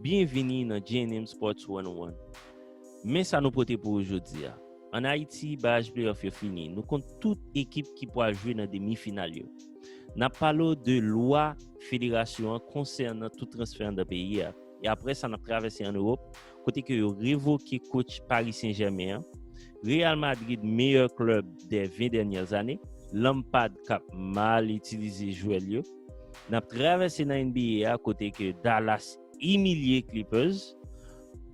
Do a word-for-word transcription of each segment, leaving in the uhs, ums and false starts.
Byenvini nan J N M Sports one oh one. Men sa nou pote pou ou jodi a. Ann Ayiti, baraj pleyòf yo fini. Nou konn tout ekip ki pral jwe nan demi final yo. N ap pale w de lwa federasyon an konsènan tout transfè anndan peyi a. E apre sa, n ap travèse ann Ewòp, kote ke yo revoke coach Paris Saint-Germain an. Real Madrid, meyè klèb dè ven dènyè zane. Lampard k ap mal itilize jwè l yo. N ap travèse nan N B A a, kote ke Dallas imilye Clippers.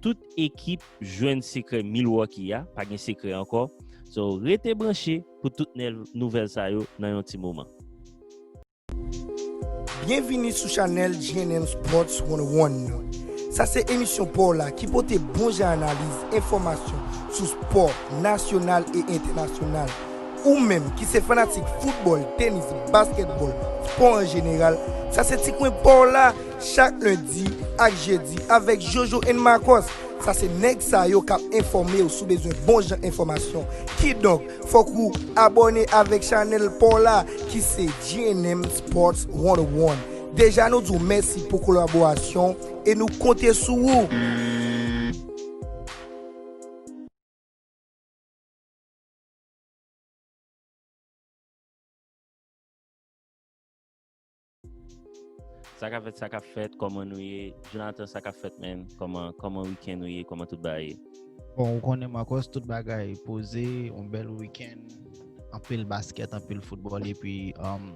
Tout ekip jwenn sekrè Milwaukee a, pa gen sekrè ankò. So, rete branche pou tout nèv- nouvèl sa yo nan yon ti moman. Byenvini sou chanèl J N M Sports one oh one nan. Sa se emisyon pa w la ki pote bon jan analiz, enfòmasyon sou spò nasyonal e entènasyonal. Ou menm ki se fanatik foutbòl, tenis, baskètbòl, spò an jeneral, sa se ti kwen pa w la chak lendi ak jedi avèk Jojo and Marcos. Sa se nèg sa yo k ap enfòme w si w bezwen bon jan enfòmasyon. Kidonk, fòk ou abòne avèk chanèl pa w la ki se J N M Sports one oh one. Deja nou di w mèsi pou kolaborasyon w e nou konte sou ou. Sa k ap fèt, sa k ap fèt, kòman nou ye? Jonathan, sa k ap fèt, man? Kòman, kòman wikenn ou ye? Kòman tout bagay ye? Bon, ou konnen Marcos, tout bagay poze, yon bèl wikenn, anpil baskèt, anpil foutbòl, epi um,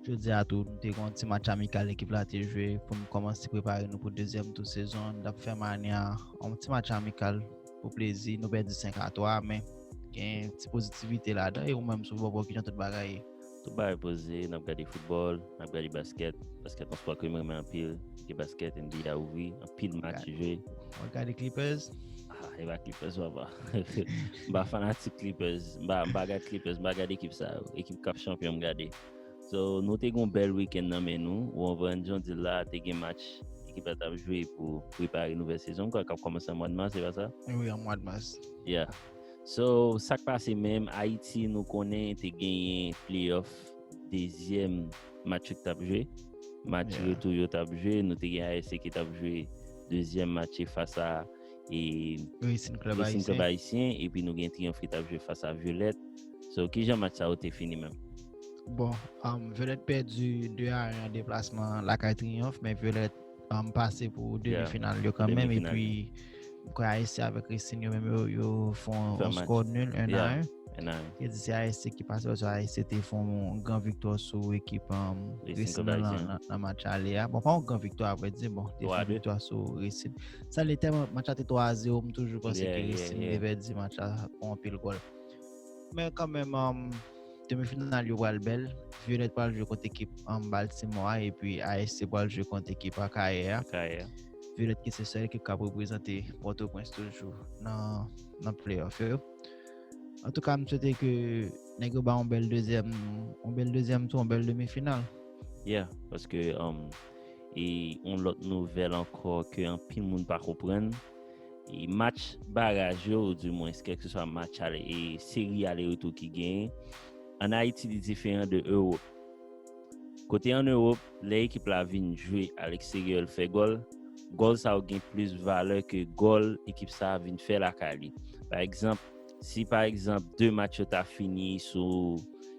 jodi a tou, nou te gen yon ti match amikal ekip la te jwe pou nou kòmanse prepare nou pou dezyèm tou sezon. N ap fè manya, yon ti match amikal pou plezi, nou pèdi senk a twa, men gen ti pozitivite ladan, e ou menm sou bò pa w, kijan tout bagay ye? Tout bagay poze, n ap gade foutbòl, n ap gade baskèt. Baskèt yon spò ke m renmen anpil. Gen baskèt, N B A ouvri, anpil match jwe. W ap gade Clippers? Ah, e pa Clippers, papa. M pa fanatik Clippers. M pa, m pa gade Clippers, m pa gade ekip sa yo. Ekip k ap chanpyon, m gade. So, nou te gen yon bèl wikenn nan men nou. Ou konprann, jan w di l la, te gen match ekip la t ap jwe pou prepare nouvèl sezon, k ap kòmanse an mwa mas, se pa sa? Wi, an mwa mas. Yeah. So, sa k pase menm, Ayiti, nou konnen te genyen playoff dezyèm match yo ki t ap jwe. Match retou yo t ap jwe, nou te gen A S C ki t ap jwe dezyèm match fas a e Racing Club Haïtien, epi nou gen Triyonf ki t ap jwe fas a Violet. So, kijan match sa yo te fini menm? Bon, um, Violet pèdi de a en an deplasman lakay Triyonf, men Violet um, pase pou demi final yo kanmenm, epi m kwè A S C avèk Racing yo menm yo, yo fè yon skò nil, en a en. Ki di se A S C ki pase, paske A S C te fè yon gran viktwa sou ekip um, Racing nan, nan, nan match ale a. Bon, pa yon gran viktwa, avrèdi, bon, te fè yon viktwa sou Racing. Sa li tèlman, match la te twa a zewo, m toujou panse ke Racing te pèdi match la pou anpil gòl. Men kanmenm, um, demi final yo pral bèl. Violet pral jwe kont ekip um, Baltimore a, epi A S C pral jwe kont ekip Akayè a. Violet ki se sèl ekip k ap reprezante Pòtoprens toujou nan, nan playoff yo. Antouka, m swete ke nèg yo ba yon bèl dezyèm, yon bèl dezyèm tou, yon bèl demi final. Yeah, paske um, e yon lòt nouvèl ankò ke anpil moun pa konprann. E match baraj yo, oudimwens, kèlkeswa match ale, e seri ale retou ki genyen, ann Ayiti li diferan de Ewòp. Kote ann Ewòp, lè ekip la vin jwe aleksteryè, l fè gòl, gòl sa yo gen plis valè ke gòl ekip sa a vin fè lakay li. Pa egzanp, si pa egzanp de match yo ta fini sou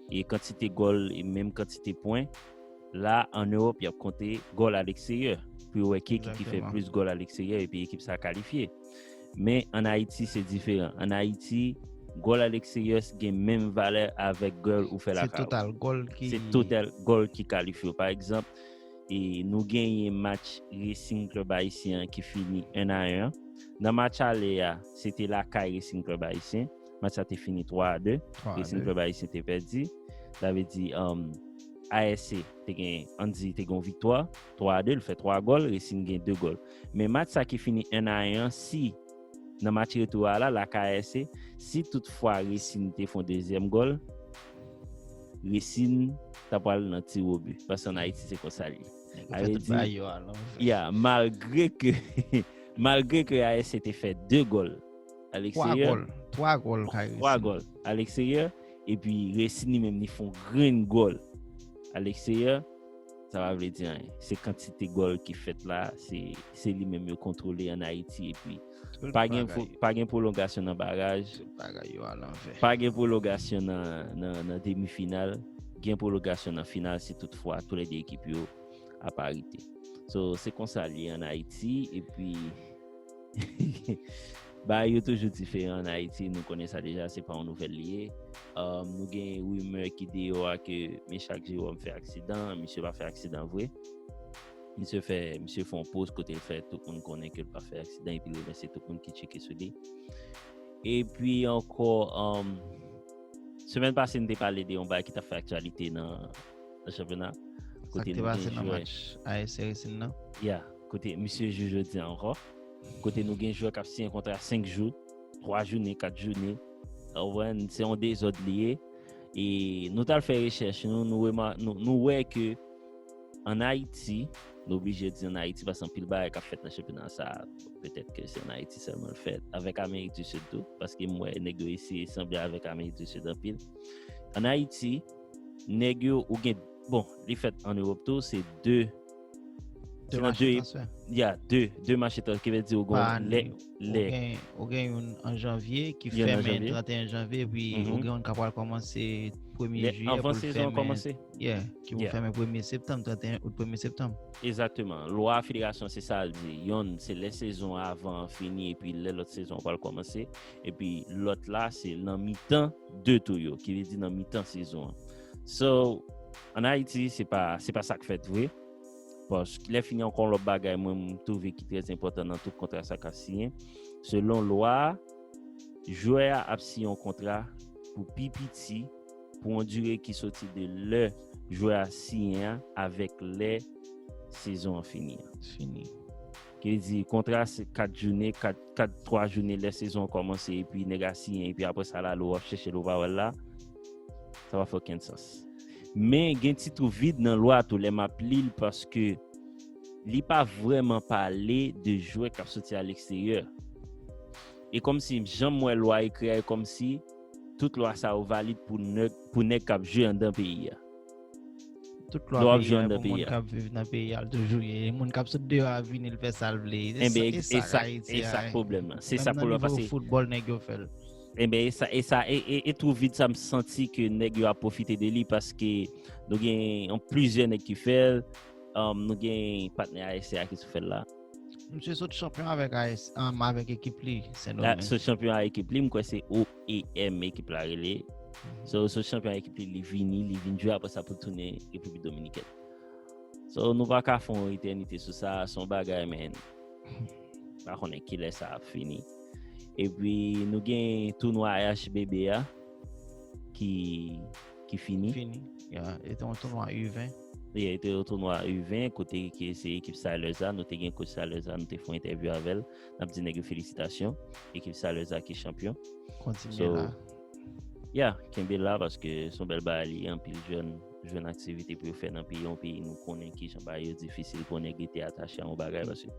e kantite gòl e menm kantite pwen, la ann Ewòp y ap konte gòl aleksteryè pou yo wè ki ekip ki fè plis gòl aleksteryè epi ekip sa a kalifye. Men ann Ayiti se diferan. Ann Ayiti, gòl aleksteryè gen menm valè avèk gòl ou fè lakay ou. Se total gòl ki. Se total gòl ki kalifye w. Pa egzanp, e nou genyen match Racing Club Haïtien an ki fini en a en an. Nan match ale a, se te lakay Racing Club Haïtien. Match sa te fini twa a de. Racing Club Haïtien te pèdi. Sa vle di, um, A S C te gen, ann di, te gen yon viktwa, twa a de, l fè twa gòl, Racing gen de gòl. Men match sa ki fini en a en an, si nan match retou a la, lakay A S C, si toutfwa Racing te fè yon dezyèm gòl, Racing ta pral nan tiwobi. Paske ann Ayiti, se konsa l ye. Nèg yo fè tout bagay yo a lanvè. Ya, malgre ke, malgre ke A S C te fè de gòl aleksteryè. Twa gòl. Twa gòl kay Racing. Twa gòl aleksteryè. Epi Racing li menm li fè yon grenn gòl aleksteryè. Sa pa vle di anyen. Se kantite gòl ki fèt la, se, se li menm yo kontwole ann Ayiti. Epi, pa gen, pa gen pwolongasyon nan baraj. Tout bagay yo alanvè. Pa gen pwolongasyon nan, nan, nan demi final. Gen pwolongasyon nan final si toutfwa toulède ekip yo a parite. So, se konsa l ye ann Ayiti. Epi, bagay yo toujou diferan ann Ayiti, nou konnen sa deja, se pa yon nouvèl li ye. Um, nou gen rimè ki deyò a ke Meschack Jerome fè aksidan, misye pa fè aksidan vre. Misye fè, misye fè yon post kote l fè tout moun konnen ke l pa fè aksidan, epi l remèsye tout moun ki tcheke sou li. Epi ankò, um, semèn pase, nou te pale de yon bagay ki t ap fè aktyalite nan, nan chanpyona. Sa ki te pase nan match A S C Racing nan? Yeah, kote misye jwe jodi a ankò. Kote nou gen jwè k ap siyen kontra senk jou, twa jounen, kat jounen. Ou konprann, se yon dezòd li ye. E nou t al fè rechèch nou, nou, nou, nou wè ke ann Ayiti, nou oblije di ann Ayiti, paske anpil bagay k ap fèt nan chanpyona sa a, petèt ke se ann Ayiti sèlman l fèt, avèk Amerik di Sid tou, paske m wè nèg yo eseye sanble avèk Amerik di Sid anpil. Ann Ayiti, nèg yo, ou gen, bon, li fèt ann Ewòp tou, se de, se nan de, ya, de, de match transfè, ki vle di ou gen lè, lè. Ou gen, ou gen youn an janvye ki fèmen tranteyen janvye, epi ou gen youn k ap pral kòmanse premye jiyè pou l fèmen. Yeah, ki pou fèmen premye septanm, tranteyen out, premye septanm. Egzakteman. Lwa federasyon se sa l di. Yonn, se lè sezon avan an fini, epi lè lòt sezon an pral kòmanse. Epi lòt la, se nan mitan de tou yo, ki vle di nan mitan sezon an. So, ann Ayiti, se pa, se pa sa k fèt vre. Paske lè fini ankò yon lòt bagay, mwen, m twouve ki trè enpòtan nan tout kontra sa k ap siyen. Selon lwa a, jwè a ap siyen yon kontra pou pi piti, pou yon dire ki soti de lè jwè a siyen an avèk lè sezon an fini an. Fini. Ki vle di, kontra se kat jounen, kat, kat, twa jounen lè sezon an kòmanse, epi nèg a siyen, epi apre sa, l ale, w ap chèche l, ou pa wè l la. Sa pa fè okenn sans. Men gen ti twou vid nan lwa a tou lè m ap li l, paske li pa vrèman pale de jwè k ap soti aleksteryè. E kòmsi, jan m wè lwa ekri a, e kòmsi tout lwa sa yo valid pou nèg, pou nèg k ap jwe anndan peyi a. Tout lwa peyi a pou moun k ap viv nan peyi a, l toujou ye. Moun k ap sot deyò a vini, l fè sa l vle. E sa k pwoblèm nan. Se sa pwoblèm nan. Menm nan nivo foutbòl, nèg yo fè l. Enben, e sa, e sa, e, e, e twou vid sa, m santi ke nèg yo ap pwofite de li paske nou gen yon plizyè nèg ki fè l. Um, nou gen patnè A S C a ki sou fè l la. Misye sot chanpyon avèk A S, um, avèk ekip li, Sendomeng. Sot chanpyon avèk ekip li, m kwè se O E M ekip la rele. So, sot chanpyon avèk ekip li, li vini, li vin jwe, apre sa pou l tounen Repiblik Dominikèn. So, nou pa ka fè yon etènite sou sa, se yon bagay, men. Pa konnen kilè sa ap fini. Epi, nou gen tounwa H B B a ki, ki fini. Fini. Ya, e te yon tounwa U ven. Yeah, e te yon tounwa U ven, kote ki se ekip Salers la, nou te gen coach Salers la, nou te fè yon entèvyou avè l. N ap di nèg yo felisitasyon. Ekip Salers la ki chanpyon. Kontinye la. Ya, kenbe la, paske se yon bèl bagay li ye, anpil jèn jwenn aktivite pou yo fè nan peyi, yon peyi nou konnen kijan bagay yo difisil pou yon nèg rete atache a yon bagay, paske...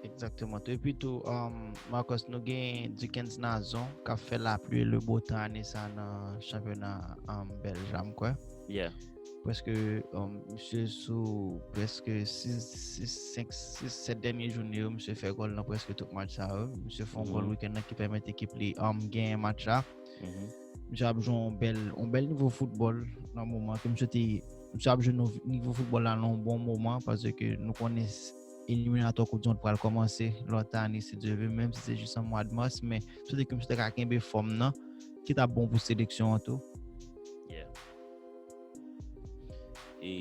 Egzakteman tou. Epi tou, um, Marcos, nou gen Duckens Nazon k ap fè lapli e le bo tan ane sa nan chanpyona, um, Bèlj la, m kwè. Yeah. Prèske, um, misye sou prèske sis, sis, senk, sis, sèt dènye jounen yo, misye fè gòl nan prèske tout match sa yo. Misye fè yon gòl wikenn nan ki pèmèt ekip li, um, genyen match la. Misye ap jwe yon bèl, yon bèl nivo foutbòl nan moman ke misye te, misye ap jwe nivo foutbòl la nan yon bon moman, paske nou konnen eliminatwa Koup di Mond pral kòmanse lòt ane, si Dye vle, menm si se jis an mwa de mas, men m swete ke misye ta ka kenbe fòm nan, ki t ap bon pou seleksyon an tou. Yeah. E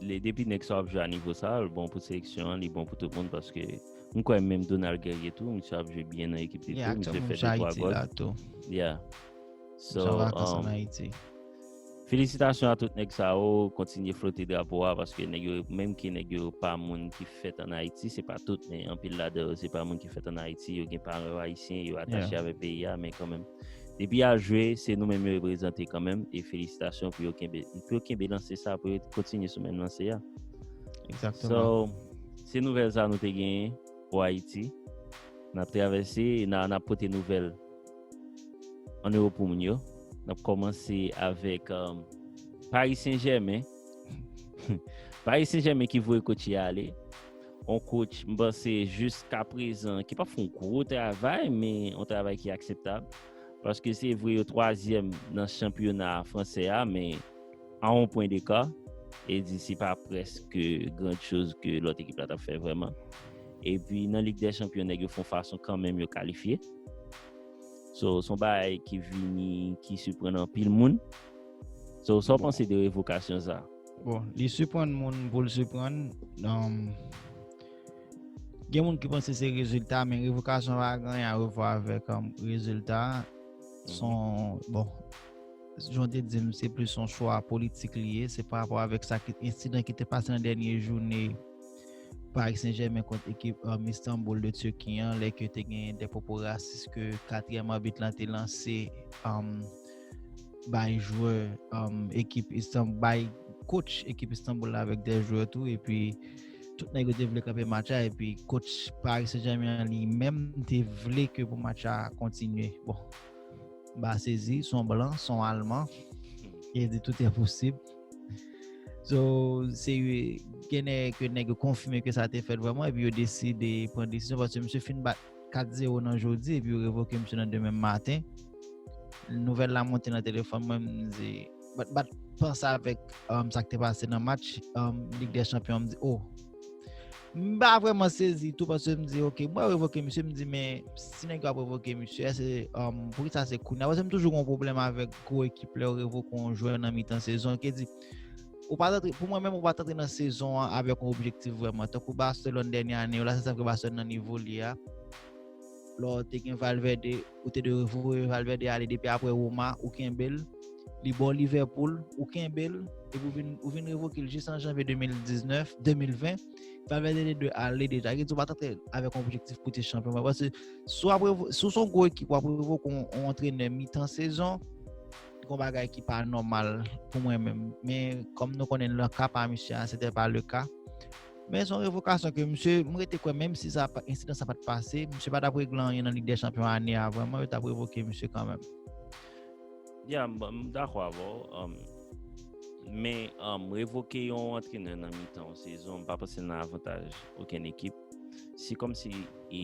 le, depi nèg sa ap jwe a nivo sa, l bon pou seleksyon an, li bon pou tout moun, paske m kwè menm Donald Guerrier tou, misye ap jwe byen nan ekip li tou, misye fè de twa gòl. Yeah. So, um, felisitasyon a tout nèg sa yo, kontinye flote drapo a, paske nèg yo, menm ke nèg yo pa moun ki fèt ann Ayiti, se pa tout, men anpil ladan yo, se pa moun ki fèt ann Ayiti, yo gen paran yo ayisyen, yo atache avèk peyi a, men kanmenm, depi y al jwe, se nou menm yo reprezante kanmenm, e felisitasyon pou yo kenbe, pou yo kenbe lanse sa, pou yo kontinye sou menm lanse a. Egzakteman. So, se nouvèl sa nou te genyen pou Ayiti. N ap travèse, n a, n ap pote nouvèl ann Ewòp pou moun yo. N ap kòmanse avèk, um, Paris Saint-Germain. Paris Saint-Germain ki voye coach yo ale. On coach, m panse jiska prezan, ki pa fè yon gwo travay, men yon travay ki akseptab. Paske se vre yo twazyèm nan chanpyona fransè a, men a yon pwen deka, e di se pa prèske grand chose ke lòt ekip la t ap fè vrèman. Epi nan Lig dè Chanpyon, nèg yo fè yon fason kanmenm yo kalifye. So, se yon bagay ki vini, ki siprann anpil moun. So, sa w panse de revokasyon sa? Bon, li siprann moun pou l siprann. Um, gen moun ki panse se rezilta, men revokasyon pa gen anyen a wè avèk um, rezilta. Son, bon, jan w te di m, se plis yon chwa politik li ye. Se pa rapò avèk sa ki, ensidan ki te pase nan dènye jounen Paris Saint-Germain kont ekip um, Istanbul de Turquie an, lè ke te gen de pwopo rasis ke katriyèm abit lan te lanse um, bay jwè um, ekip Istanbul, bay coach ekip Istanbul la avèk de jwè tou, epi tout nèg yo te vle kanpe match la, epi coach Paris Saint-Germain an li menm te vle ke pou match la kontinye. Bon, m pa sezi, se yon blan, se yon alman, e di tout est possible. So, se gen nèg ke nèg yo konfime ke sa te fèt vrèman, epi yo deside pran desizyon, paske misye fin bat kat zewo nan jodi, epi yo revoke misye nan demen maten. Nouvèl la monte nan telefòn mwen, m di, bat, bat panse avèk um, sa k te pase nan match um, Lig dè Chanpyon, m di, oh, m pa vrèman sezi tou, paske m di, ok, mwen revoke misye, m di, men si nèg yo ap revoke misye, èske um, poukisa se kounye a? Paske m toujou gen yon pwoblèm avèk gwo ekip lè yo revoke yon jwè nan mitan sezon, ki di, ou pa t antre, pou mwen menm, ou pa t antre nan sezon an avèk yon objektif vrèman. Tankou Barcelone dènye ane yo la, se sa k fè Barcelone nan nivo li a. Lè w te gen Valverde, ou te dwe voye Valverde ale depi apre Roma, ou kenbe l. Li ba w Liverpool, ou kenbe l. Epi ou vin, ou vin revoke l jis an janvye de mil diznèf, de mil ven. Valverde te dwe ale deja. Ki di w pa t antre avèk yon objektif pou te chanpyon. Paske si w ap revo-, si w se yon gwo ekip, w ap revoke yon, yon antrenè mitan sezon, gon bagay ki pa nòmal pou mwen menm. Men kòm nou konnen nan ka pa misye a, se te pa le ka. Men se yon revokasyon ke misye, m rete kwè menm si sa pa, ensidan sa pa t pase, misye pa t ap regle anyen nan Lig dè Chanpyon ane a vrèman, yo t ap revoke misye kanmenm. Ya, m, m dakò avè w. Um, men um, revoke yon antrenè nan mitan yon sezon, m pa panse l nan avantaj okenn ekip. Se kòmsi e,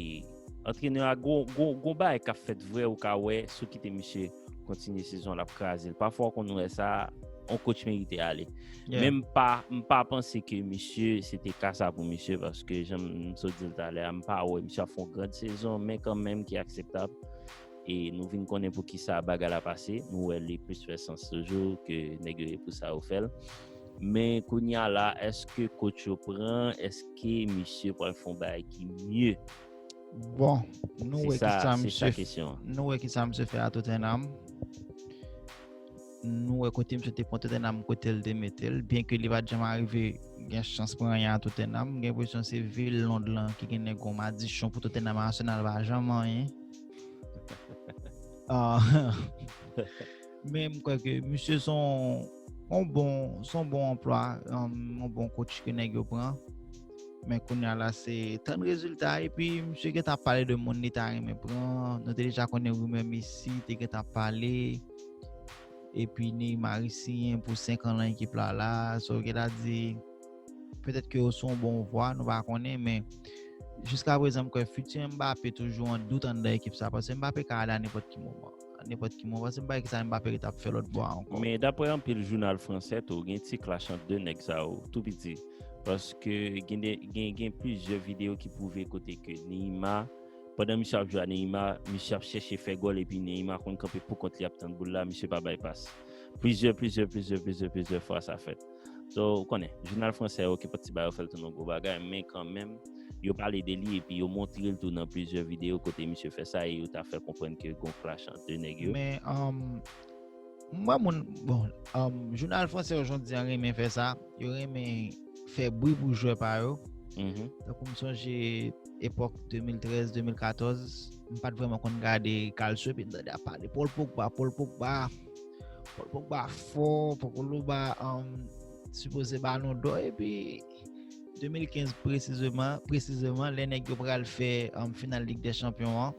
antrenè a gon, gon, gon bagay k ap fèt vre, ou ka wè, si w kite misye kontinye sezon, l ap kraze l. Pafwa, w konn wè sa, yon coach merite ale. Yeah. Men m pa, m pa panse ke misye, se te ka sa pou misye, paske jan m sot di l talè a, m pa wè misye ap fè yon gran sezon, men kanmenm ki akseptab. E nou vin konnen pou ki sa bagay la pase. Nou wè li plis fè sans toujou ke nèg yo e pou sa yo fè l. Men kounye a la, èske coach yo pran, èske misye pral fè yon bagay ki mye? Bon, nou wè ki sa misye, nou wè ki sa misye fè a Tottenham. Nou wè kote misye te pran Tottenham, kote l te mete l. Byen ke li pa t janm arive gen chans pran anyen a Tottenham. M gen enpresyon se vil Lond lan ki gen nèg yon madichon pou Tottenham, Arsenal pa janm anyen. Ah, men m kwè ke misye se yon, yon bon, se yon bon anplwa, um, yon bon coach ke nèg yo pran. Men kounye a la, se tann rezilta. Epi misye gentan ap pale de moun li ta renmen pran. Nou te deja konnen rimè Messi te gentan ap pale. Epi Neymar siyen pou senk an nan ekip la la. So, gentan di, petèt ke yo sou yon bon vwa, nou pa konnen, men jiska prezan, m kwè fiti Mbappé toujou an dout anndan ekip sa, paske Mbappé ka ale a nenpòt ki moman. A nenpòt ki moman, paske m pa wè kisa Mbappé t ap fè lòt bò a ankò. Men daprè anpil jounal fransè tou, gen ti clash ant de nèg sa yo, tou piti. Paske gen, de, gen, gen plizyè videyo ki pwouve kote ke Neymar, pandan misye ap jwe a Neymar, misye ap chèche fè gòl epi Neymar konn kanpe pou kont li ap tann boul la, misye pa bay pas. Plizyè, plizyè, plizyè, plizyè, plizyè fwa sa fèt. So, ou konnen, jounal fransè yo ki pati ba yo fè l tounen yon gwo bagay, men kanmenm, yo pale de li epi yo montre l tou nan plizyè videyo kote misye fè sa e yo ta fè konprann ke gon clash ant de nèg yo. Men, um, m wè moun, bon, um, jounal fransè yo jodi a renmen fè sa, yo renmen fè bri pou jwè pa yo. Tankou m sonje epòk de mil trèz, de mil katòz, m pa t vrèman konn gade Calcio, epi m tande ap pale Paul Pogba, Paul Pogba, Paul Pogba fò, Paul Pogba um, sipoze Ballon d'Or, epi de mil kenz presizeman, presizeman, lè nèg yo pral fè um, final Lig dè Chanpyon an,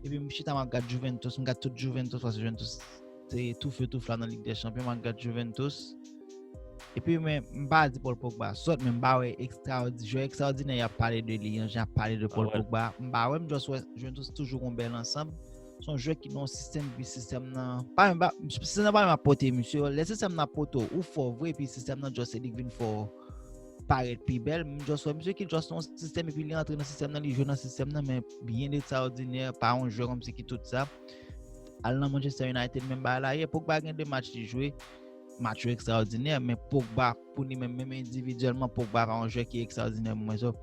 epi m chita m ap gad Juventus, m gad tout Juventus, paske Juventus te toufe toufe la nan Lig dè Chanpyon, m ap gad Juventus. Epi men m pa di Paul Pogba sòt, men m pa wè ekstraòdi- jwè ekstraòdinè y ap pale de li an, jan y ap pale de Paul Pogba. M pa wè, m just wè jwenn toujou gon bèl ansanm. Se yon jwè ki nan yon sistèm, epi sistèm nan pa menm, sistèm nan pa menm ap pote misye. Lè sistèm nan ap pote w, ou fò vre, epi sistèm nan just se li k vin fè w parèt pi bèl. M just wè misye ki just nan yon sistèm, epi li antre nan sistèm nan, li jwe nan sistèm nan, men byen ekstraòdinè, pa yon jwè kòmsi ki tout sa. Al nan Manchester United, menm bagay la ye. Pogba gen de match li jwe, match yo ekstraòdinè, men Pogba, pou li menm, menm endividyèlman, Pogba pa yon jwè ki ekstraòdinè pou mwen. So,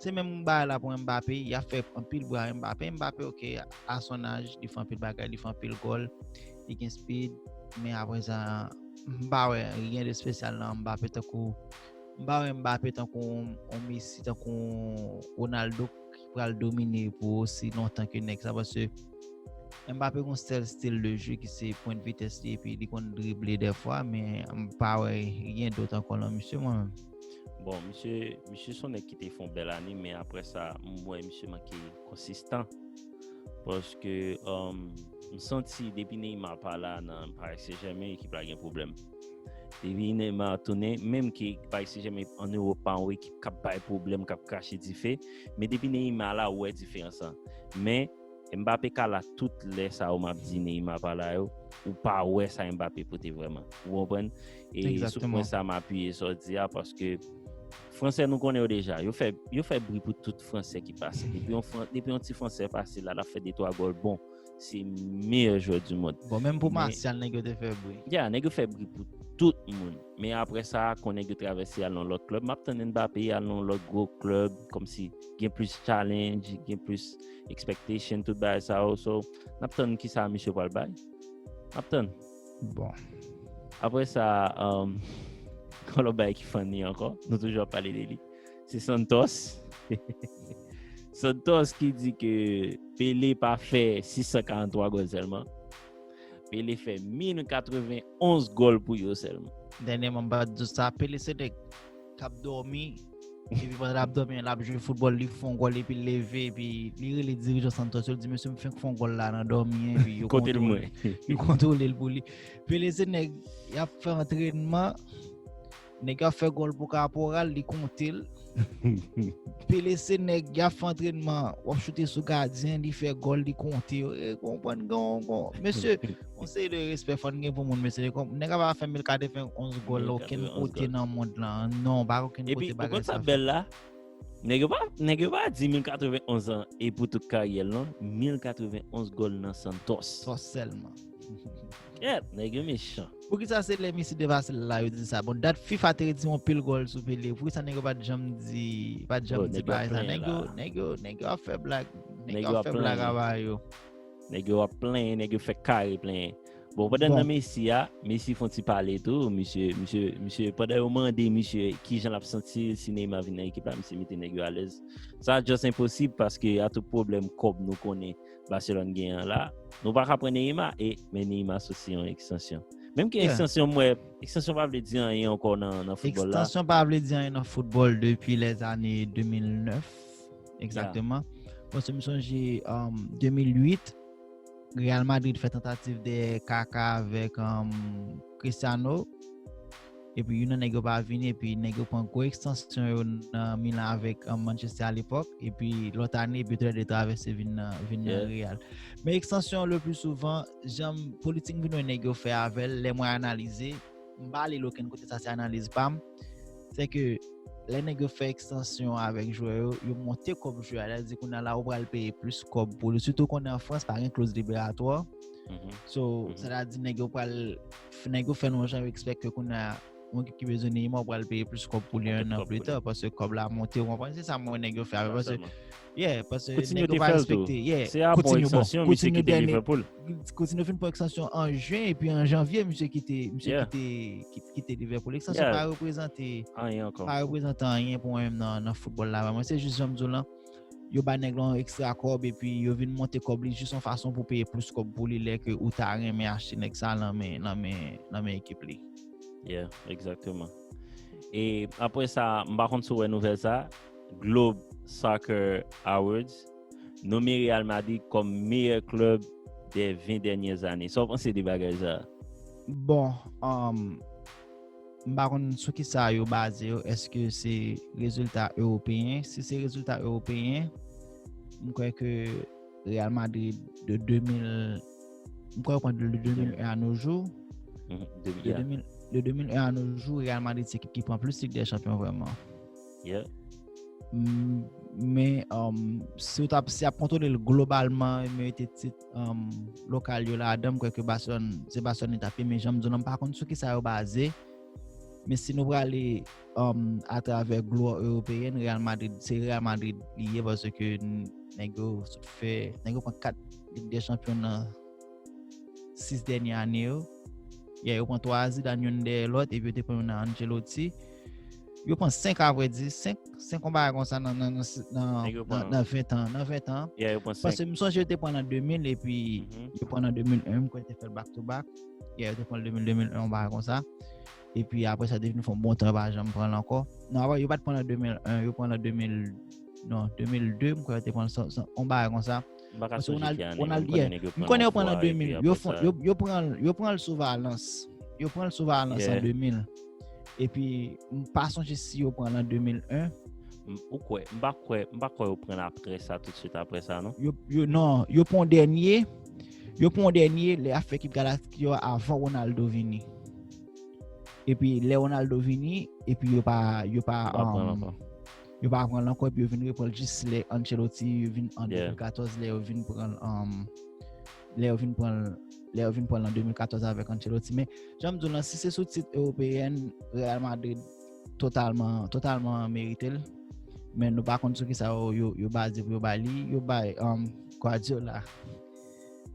se menm bagay la pou Mbappé, y ap fè anpil bri a Mbappé. Mbappé, ok, à son âge, li fè anpil bagay, li fè anpil gòl, li gen speed, men apre sa, m pa wè ryen de espesyal nan Mbappé tankou, m pa wè Mbappé tankou yon Messi, tankou Ronaldo ki pral domine pou osi lontan ke nèg sa, paske Mbappé gon sèl stil de jeu ki se pwent vitès li epi li konn drible dèfwa, men m pa wè ryen dòt ankò nan misye mwen menm. Bon, misye, misye se yon nèg ki te fè yon bèl ane, men apre sa, m wè misye manke konsistan. Paske um, m santi depi Neymar pa la nan Paris Saint-Germain, ekip la gen pwoblèm. Depi Neymar tounen, menm ke Paris Saint-Germain an Ewòp pa yon ekip k ap bay pwoblèm, k ap krache dife, men depi Neymar la, ou wè diferans lan. Men Mbappé ka la tout lè sa yo m ap di Neymar pa la yo, ou pa wè sa Mbappé pote vrèman. Ou konprann? E sou pwen sa m apiye sa w di a, paske Fransè nou konnen yo deja. Yo fè, yo fè bri pou tout Fransè ki pase. Depi yon, depi yon ti Fransè pase la, l ap fè de twa gòl bon. Se meyè jwè du mond. Bon, menm pou Martial, nèg yo te fè bri. Ya, nèg yo fè bri pou tout moun. Men apre sa, kon nèg yo travèse al nan lòt klèb. M ap tann Mbappé al nan lòt gwo klèb, kòmsi gen plis challenge, gen plis expectation, tout bagay sa yo. So, n ap tann kisa misye pral bay. N ap tann. Bon. Apre sa, um, kon lòt bagay ki funny ankò, nou toujou ap pale de li. Se Santos. Santos ki di ke Pele pa fè sis san karant twa gòl sèlman. Pele fè mil katreven onz gòl pou yo sèlman. Dènyèman, m pa di sa, Pele se nèg k ap dòmi, epi pandan l ap dòmi an, l ap jwe foutbòl, li fè yon gòl, epi l leve, epi li rele dirijan Santos yo, li di, "Mesye, m fenk fè yon gòl la nan dòmi an," epi yo Kote l kontwole, mwen? Yo kontwole l pou li. Pele se nèg, y ap fè antrenman, nèg ap fè gòl pou Kaporal, li konte l. Pele se nèg, y ap fè antrenman, w ap choute sou gadyen, li fè gòl, li konte yo. E konprann, gon, gon. Mesye, yon seri de respè fò n gen pou moun, mesye. Nèg ap fè mil katreven onz gòl okenn kote nan mond lan. Non, pa okenn kote bagay sa. Bèl la, nèg yo pa, nèg yo pa di mil katreven onz an e pou tout karyè l non. Mil katreven onz gòl nan Santos. Santos sèlman. Kèt, nèg yo mechan. Poukisa se lè Messi depase l la yo di sa? Bon, dat FIFA te retire yon pil gòl sou Pele. Poukisa nèg yo pa t janm di, pa t janm di bagay sa? Nèg yo, nèg yo, nèg yo ap fè blag. Nèg yo ap fè blag aba yo. Nèg yo ap plenyen, nèg yo fè kare plenyen. Bon, pandan nan Messi a, Messi fè yon ti pale tou, misye, misye, misye, pandan yo mande misye kijan l ap santi l si Neymar vin nan ekip la, misye mete nèg yo alèz. Sa just enposib paske a tout pwoblèm kòb nou konnen Barcelone gen an la, nou pa ka pran Neymar, e men Neymar soti yon ekstansyon. Menm ke ekstansyon, mwen, ekstansyon pa vle di anyen ankò nan, nan foutbòl la. Ekstansyon pa vle di anyen nan foutbòl depi lèzane de mil nèf, egzakteman. Paske m sonje, um, de mil uit, Real Madrid fè tantativ de Kaka avèk, um, Cristiano. Epi youn nan nèg yo pa vini, epi nèg yo pran gwo ekstansyon yo nan Milan avèk, um, Manchester alepòk, epi lòt ane, epi toulède travèse vin nan, vin nan Real. Men ekstansyon le pli souvan, jan politik m vin wè nèg yo fè avè l, lè mwen analize, m pa li l okenn kote, sa se analiz pa m, se ke lè nèg yo fè ekstansyon avèk jwè yo, yo monte kòb jwè a, sa vle di kounye a la ou pral peye plis kòb pou li. Sitou konnen an Frans pa gen kloz liberatwa. So, sa vle di nèg yo pral, nèg yo fè nou jan yo ekspekte kounye a yon ekip ki bezwen Neymar pral peye plis kòb pou li yon an pli ta, paske kòb la monte, ou konprann? Se sa mwen nèg yo fè avè, paske, yeah, paske nèg yo pa respekte, yeah. Se a bon ekstansyon misye kite Liverpool. Coutinho fin pran ekstansyon an jen, epi an janvye misye kite, misye kite, kite Liverpool. Ekstansyon pa reprezante, pa reprezante anyen pou mwen menm nan, nan foutbòl la. Mwen se jis jan m di w lan, yo bay nèg lan ekstra kòb, epi yo vin monte kòb li jis yon fason pou peye plis kòb pou li lè ke ou ta renmen achte nèg sa nan men, nan men, nan men ekip li. Yeah, egzakteman. E apre sa, m pa konn si w wè nouvèl sa, Globe Soccer Awards nonmen Real Madrid kòm meyè klèb dè ven dènyè zane. Sa w panse de bagay sa? Bon, um, m pa konn sou ki sa yo baze yo. Èske se rezilta ewopeyen? Si se rezilta ewopeyen, m kwè ke Real Madrid de de mil, m kwè yo pran de de mil en à nos jours. De de mil, de de mil en à nos jours, Real Madrid se ekip ki pran plis Lig dè Chanpyon vrèman. Men um, si w t ap si ap kontwole l globalman, mete tit um, lokal yo ladan, m kwè ke Barcelone, se Barcelone li t ap ye, men jan m di w lan, m pa konn sou ki sa yo baze. Men si nou prale um, atravè glwa ewopeyèn, Real Madrid, se Real Madrid li ye, paske nèg yo sot fè, nèg yo pran kat Lig dè Chanpyon nan sis dènye ane yo. Yeah, yo pran twa Zidane, youn dèyè lòt, epi yo te pran youn nan Ancelotti. Yo pran senk, avrèdi, senk, senk yon bagay konsa nan, nan, nan, nan, nan, nan ven tan, nan ven tan. Yeah, yo pran senk. Paske m sonje yo te pran nan de mil, epi yo pran nan de mil en, m kwè te fè l back to back. Yeah, yo te pran l de mil, de mil en, yon bagay konsa. Epi apre sa, te vin fè yon bon tan, yo pa janm pran l ankò. Non, apre, yo pa t pran l an de mil en, yo pran l an de mil, non, de mil de, m kwè yo te pran l, yon bagay konsa. M pa ka sonje ki ane, men m konnen nèg yo pran l yon fwa. M konnen yo pran l an de mil. Yo pran l sou Valence. Yo pran l sou Valence an de mil. Epi, m pa sonje si yo pran l an de mil en. Ou kwè, m pa kwè, m pa kwè yo pran l apre sa, toutswit apre sa, non. Yo, yo, non, yo pran yon dènye. Yo pran yon dènye, lè y ap fè ekip Galacticos avan Ronaldo vini. Epi lè Ronaldo vini, epi yo pa, yo pa, yo pa pran l ankò, epi yo vin repran l jis lè Ancelotti vin an de mil katòz, lè yo vin pran l, lè yo vin pran l, lè yo vin pran l an de mil katòz avèk Ancelotti. Men, jan m di w lan, si se sou tit ewopeyèn, Real Madrid totalman, totalman merite l. Men nou pa konn sou ki sa yo, yo, yo baze pou yo bay li. Yo bay um, Guardiola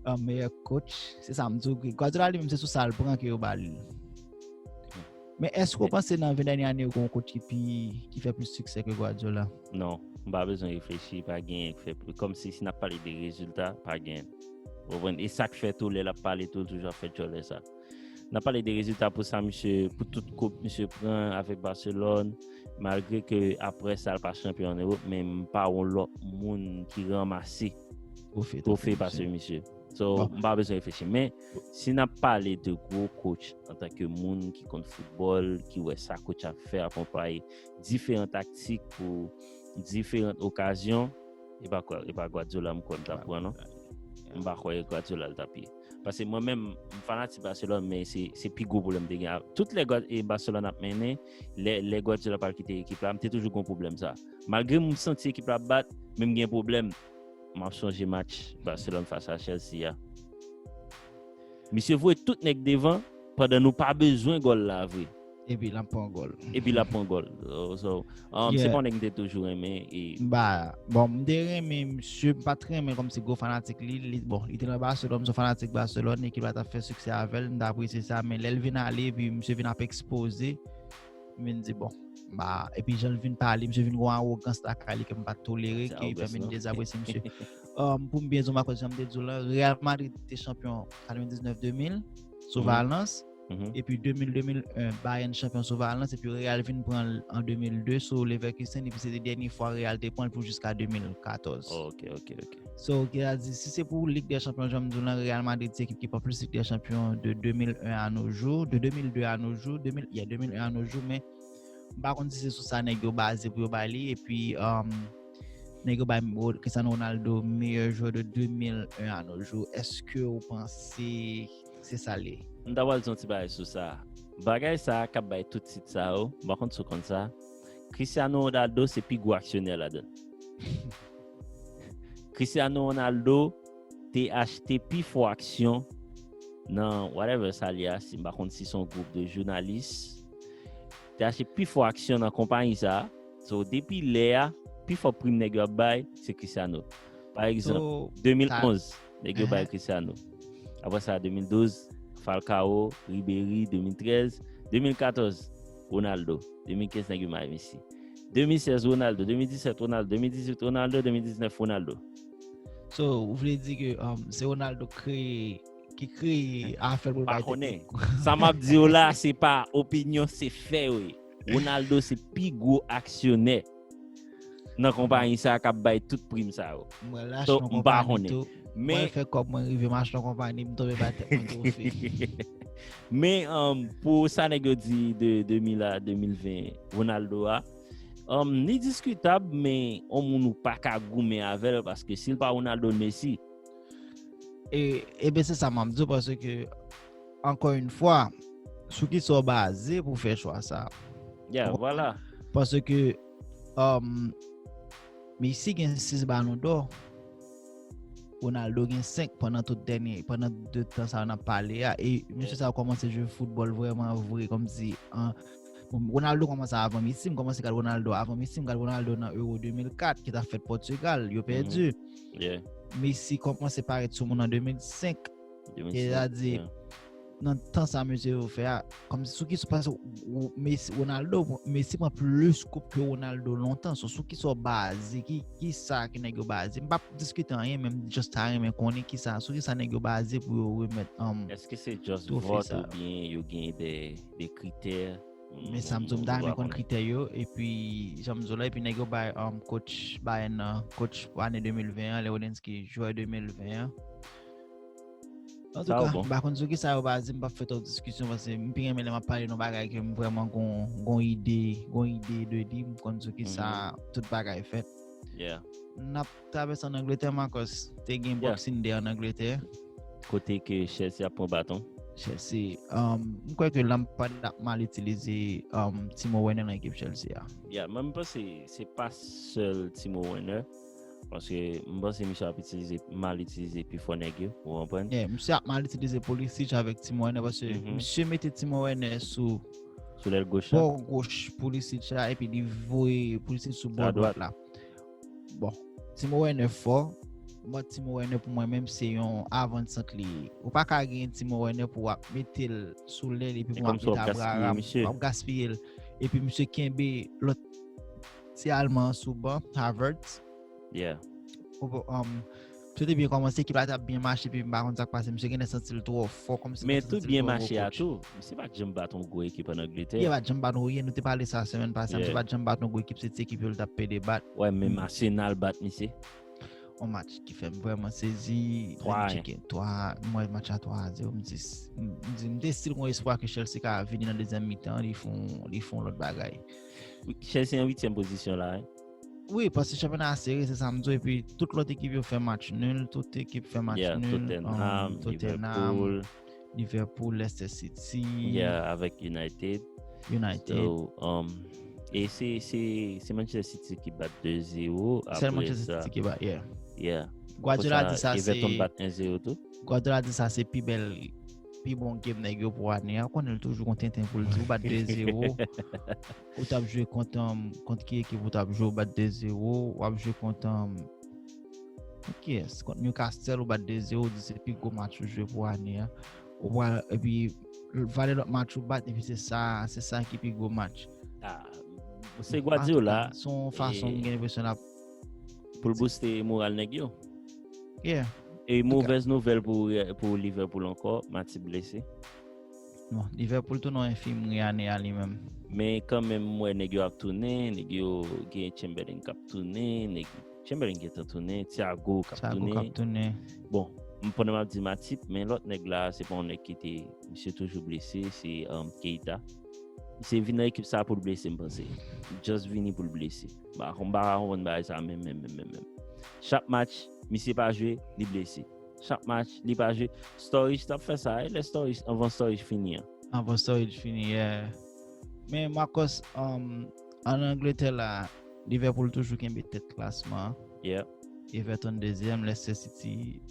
um, meyè coach. Se sa m di w. Guardiola li menm se sou sa l pran ke yo ba li. Men èske w panse nan ven dènye ane yo gen yon coach ki pi, ki fè plis siksè ke Guardiola? Non, m pa bezwen reflechi, pa genyen ki fè plis. Kòmsi si n ap pale de rezilta, pa genyen. Ou konprann? E sa k fè tou, lè l ap pale tou, l toujou ap fè djòlè sa. N ap pale de rezilta pou sa misye, pou tout koup misye pran avèk Barcelone, malgre ke apre sa l pa chanpyon an Ewòp, men m pa wè yon lòt moun ki ranmase twofe pase misye. So, m pa bezwen reflechi. Men, si n ap pale de gwo coach antanke moun ki konn foutbòl, ki wè sa coach ap fè, akonpaye diferan taktik pou diferan okazyon, e pa, e pa Guardiola m kwè m t ap pran, non. M pa kwè Guardiola l t ap ye. Paske mwen menm, m fanatik Barcelone, men se, se pi gwo pwoblèm m te gen. Tout lè Gua- e Barcelone ap mennen, lè, lè Guardiola pral kite ekip la, m te toujou gen pwoblèm sa. Malgre m santi ekip la ap bat, men m gen pwoblèm. M ap sonje match Barcelone fas a Chelsea a. Misye voye tout nèg devan pandan nou pa bezwen gòl la vre. Epi l ap pran gòl. Epi l ap pran gòl. So, so, um, se pa yon nèg m te toujou renmen. E m pa, bon, m te renmen misye, m pa t renmen kòmsi gwo fanatik li, li, bon, li te nan Barcelone, m se yon fanatik Barcelone, ekip la t ap fè siksè avè l, m t apresye sa, men lè l vin ale, epi misye vin ap ekspoze, m vin di, bon, m pa, epi jan l vin pale, misye vin gen yon awogans lakay li ke m pa t tolere, ki fè m vin dezapresye misye. Um, pou m byen di w, Marcos, jan m te di w lan, Real Madrid te chanpyon katrevendiznèf de mil sou Valence. Epi de mil, de mil en, Bayern chanpyon sou Valence, epi Real vin pran l an de mil de sou Leverkusen, epi se te dènye fwa Real te pran l pou jiska de mil katòz. Ok, ok, ok. So, ki a di, si se pou Lig dè Chanpyon, jan m di w lan, Real Madrid se ekip ki pran plis Lig dè Chanpyon de de mil en à nos jours, de de mil de à nos jours, de mil, yeah, de mil en à nos jours, men m pa konn si se sou sa nèg yo baze pou yo bay li, epi, um, nèg yo bay Ro- Cristiano Ronaldo meilleur joueur de de mil en à nos jours. Èske w panse se sa l ye? M ta pral di yon ti bagay sou sa. Bagay sa a k ap bay tout tit sa yo, m pa konn si w konn sa. Cristiano Ronaldo se pi gwo aksyonè ladan l. Cristiano Ronaldo te achte pi fò aksyon nan whatever sa l ye a, si m pa konn si se yon gwoup de jounalis. Te achte pi fò aksyon nan konpayi sa a. So, depi lè a, pi fò prim nèg yo ap bay, se Cristiano. Pa egzanp, de mil onz, nèg yo bay Cristiano. Apre sa, de mil douz, Falcao, Ribéry, de mil trèz, de mil katòz, Ronaldo, de mil kenz, nèg yo bay Messi. De mil sèz, Ronaldo, de mil disèt, Ronaldo, de mil dizuit, Ronaldo, de mil diznèf, Ronaldo. So, ou vle di ke, um, se Ronaldo k kreye, ki kreye afè l pou l bay teknik? Sa m ap di w la, se pa opinyon, se fè yo ye. Ronaldo se pi gwo aksyonè nan konpayi sa a k ap bay tout prim sa yo. Mwen lache yon konpayi tou. Mwen fè kòb mwen rive m achte yon konpayi, m tonbe bay tèt mwen twofe. Men um, pou sa nèg yo di de de mil a de mil ven Ronaldo a, um, li diskitab, men yon moun ou pa ka goumen avè l, paske si l pa Ronaldo, l Messi. E, e ben se sa m ap di w, paske ankò yon fwa, sou ki sa w baze pou fè chwa sa? Yeah, vwala. Paske um, Messi gen sis balon dò. Ronaldo gen senk pandan tout dènye, pandan de tan sa n ap pale a. E misye sa kòmanse jwe foutbòl vrèman vre, kòmsi an Ronaldo kòmanse avan Messi, m kòmanse gad Ronaldo avan Messi, m gad Ronaldo nan Euro de mil kat ki t ap fèt Pòtigal, yo pèdi. Messi kòmanse parèt sou moun an de mil senk. Sètadi, nan tan sa mesye yo fè a, kòmsi sou ki sou pase Messi, Ronaldo, Messi pran plis koup ke Ronaldo lontan. So, sou ki sa w baze, ki, ki sa ke nèg yo baze? M p ap diskite anyen, men m just ta renmen konnen ki sa, sou ki sa nèg yo baze pou yo remèt um, Èske se just vòt oubyen yo gen de, de kritè? Men sa m di w, m ta renmen konn kritè yo, epi jan m di w la, epi nèg yo bay um, coach Bayern nan, coach pou ane de mil ven an, Lewandowski, jwè de mil ven an. Antouka, m pa konn sou ki sa yo baze, m p ap fè twòp diskisyon, paske m pi renmen lè m ap pale nan bagay ke m vrèman gon, gon ide, gon ide de li, m konn sou ki sa tout bagay fèt. N ap travèse ann Angletè, Marcos, te gen Boxing Day ann Angletè. Kote ke Chelsea ap pran baton. Chelsea, um, m kwè ke Lampard ap mal itilize um, Timo Werner nan ekip Chelsea a. Yeah, mwen m panse se pa sèl Timo Werner. Paske m panse misye ap itilize, mal itilize pifò nèg yo, ou konprann? Yeah, misye ap mal itilize Pulisic avèk Timo Werner, paske misye mete Timo Werner sou sou lèl goch la. Bò goch Pulisic la, epi li voye Pulisic sou bò dwat la. Bon, Timo Werner fò, but Timo Werner pou mwen menm se yon avansant li ye. Ou pa ka gen Timo Werner pou w ap mete l sou lèl epi pou w ap mete Abraham, w ap gaspiye l. Epi misye kenbe lòt ti Alman an sou ban, Havertz. Yeah. Tout te byen kòmanse, ekip la t ap byen mache, epi m pa konn sa k pase, misye genlè santi l twò fò, kòmsi. Men tout byen mache a tou. Misye pa t janm bat yon gwo ekip ann Angletè. Li pa t janm bat yon, nou te pale sa semèn pase, misye pa t janm bat yon gwo ekip, se ti ekip yo l t ap pede bat. Wè, menm Arsenal bat misye. Yon match ki fè m vrèman sezi. Twa a yen. Twa, m wè match la twa a zewo, m di, m di, m te still gon espwa ke Chelsea ka vini nan dezyèm mitan, li fè yon, li fè yon lòt bagay. Chelsea an uityèm pozisyon la, wi. Wi, paske chanpyona a sere, se sa m di w, epi tout lòt ekip yo fè match nul, tout ekip fè match nul. Tottenham, Liverpool, Leicester City. Yeah, avèk United. United. So, um, e se, se, se Manchester City ki bat de zewo. Sèl Manchester City ki bat, yeah. Yeah. Guardiola di sa se Everton bat en zewo tou. Guardiola di sa se pi bèl, pi bon game nèg yo pou ane a. Ou konnen l toujou gon tenten pou l di, ou bat de zewo. Ou t ap jwe kont, um, kont ki ekip ou t ap jwe, ou bat de zewo, w ap jwe kont, um, kont kiyès? Kont Newcastle, ou bat de zewo, ou di se pi gwo match ou jwe pou ane a. Ou pral, epi valè lòt match ou bat, epi se sa, se sa ki pi gwo match. Ah, se Guardiola. Se yon fason m gen enpresyon l ap pou l booste moral nèg yo. Yeah. E movèz nouvèl pou, pou Liverpool ankò, Matip blese. Bon, Liverpool tou nan enfimri ane a li menm. Men kanmenm, m wè nèg yo ap tounen, nèg yo gen Chamberlain k ap tounen, nèg Chamberlain gentan tounen, Thiago k ap tounen. Thiago k ap tounen. Bon, m pandan m ap di Matip, men lòt nèg la, se pa yon nèg ki te, misye toujou blese, se um, Keita. Misye vin nan ekip sa pou l blese, m panse. Just vini pou l blese. M pa konn, m pa ka konprann bagay sa menm, menm, menm, menm, menm. Chak match, misye pa jwe, li blese. Chak match, li pa jwe. Sturridge t ap fè sa, e lè Sturridge, anvan Sturridge fini an. Anvan Sturridge fini, yeah. Men Marcos, um, ann Angletè la, Liverpool toujou kenbe tèt klasman an. Yeah. Everton dezyèm, Leicester City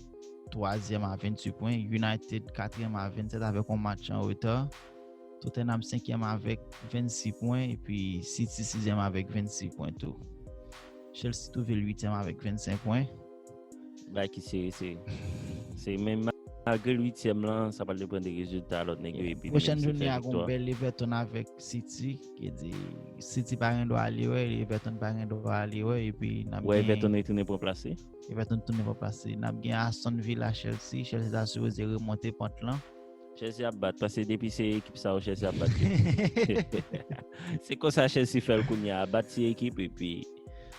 twazyèm a venntuit pwen, United katriyèm a vennsèt avèk yon match an reta. Tottenham senkyèm avèk vennsis pwen, epi City sizyèm avèk vennsis pwen tou. Chelsea twouve l uityèm avèk vennsenk pwen. Bagay ki sere, sere. Se menm malgre l uityèm lan, sa pral depann de rezilta lòt nèg yo epi. Pwochèn jounen a gon bèl Everton avèk City, ki di City pa gen dwa ale wè, Everton pa gen dwa ale wè, epi n ap gen. Wè Everton retounen pran plas li. Everton tounen pran plas li. N ap gen Aston Villa Chelsea, Chelsea ta sipoze remonte pant lan. Chelsea ap bat, paske depi se ekip sa yo Chelsea ap bat yo. Se konsa Chelsea fè l kounye a, bat ti ekip epi.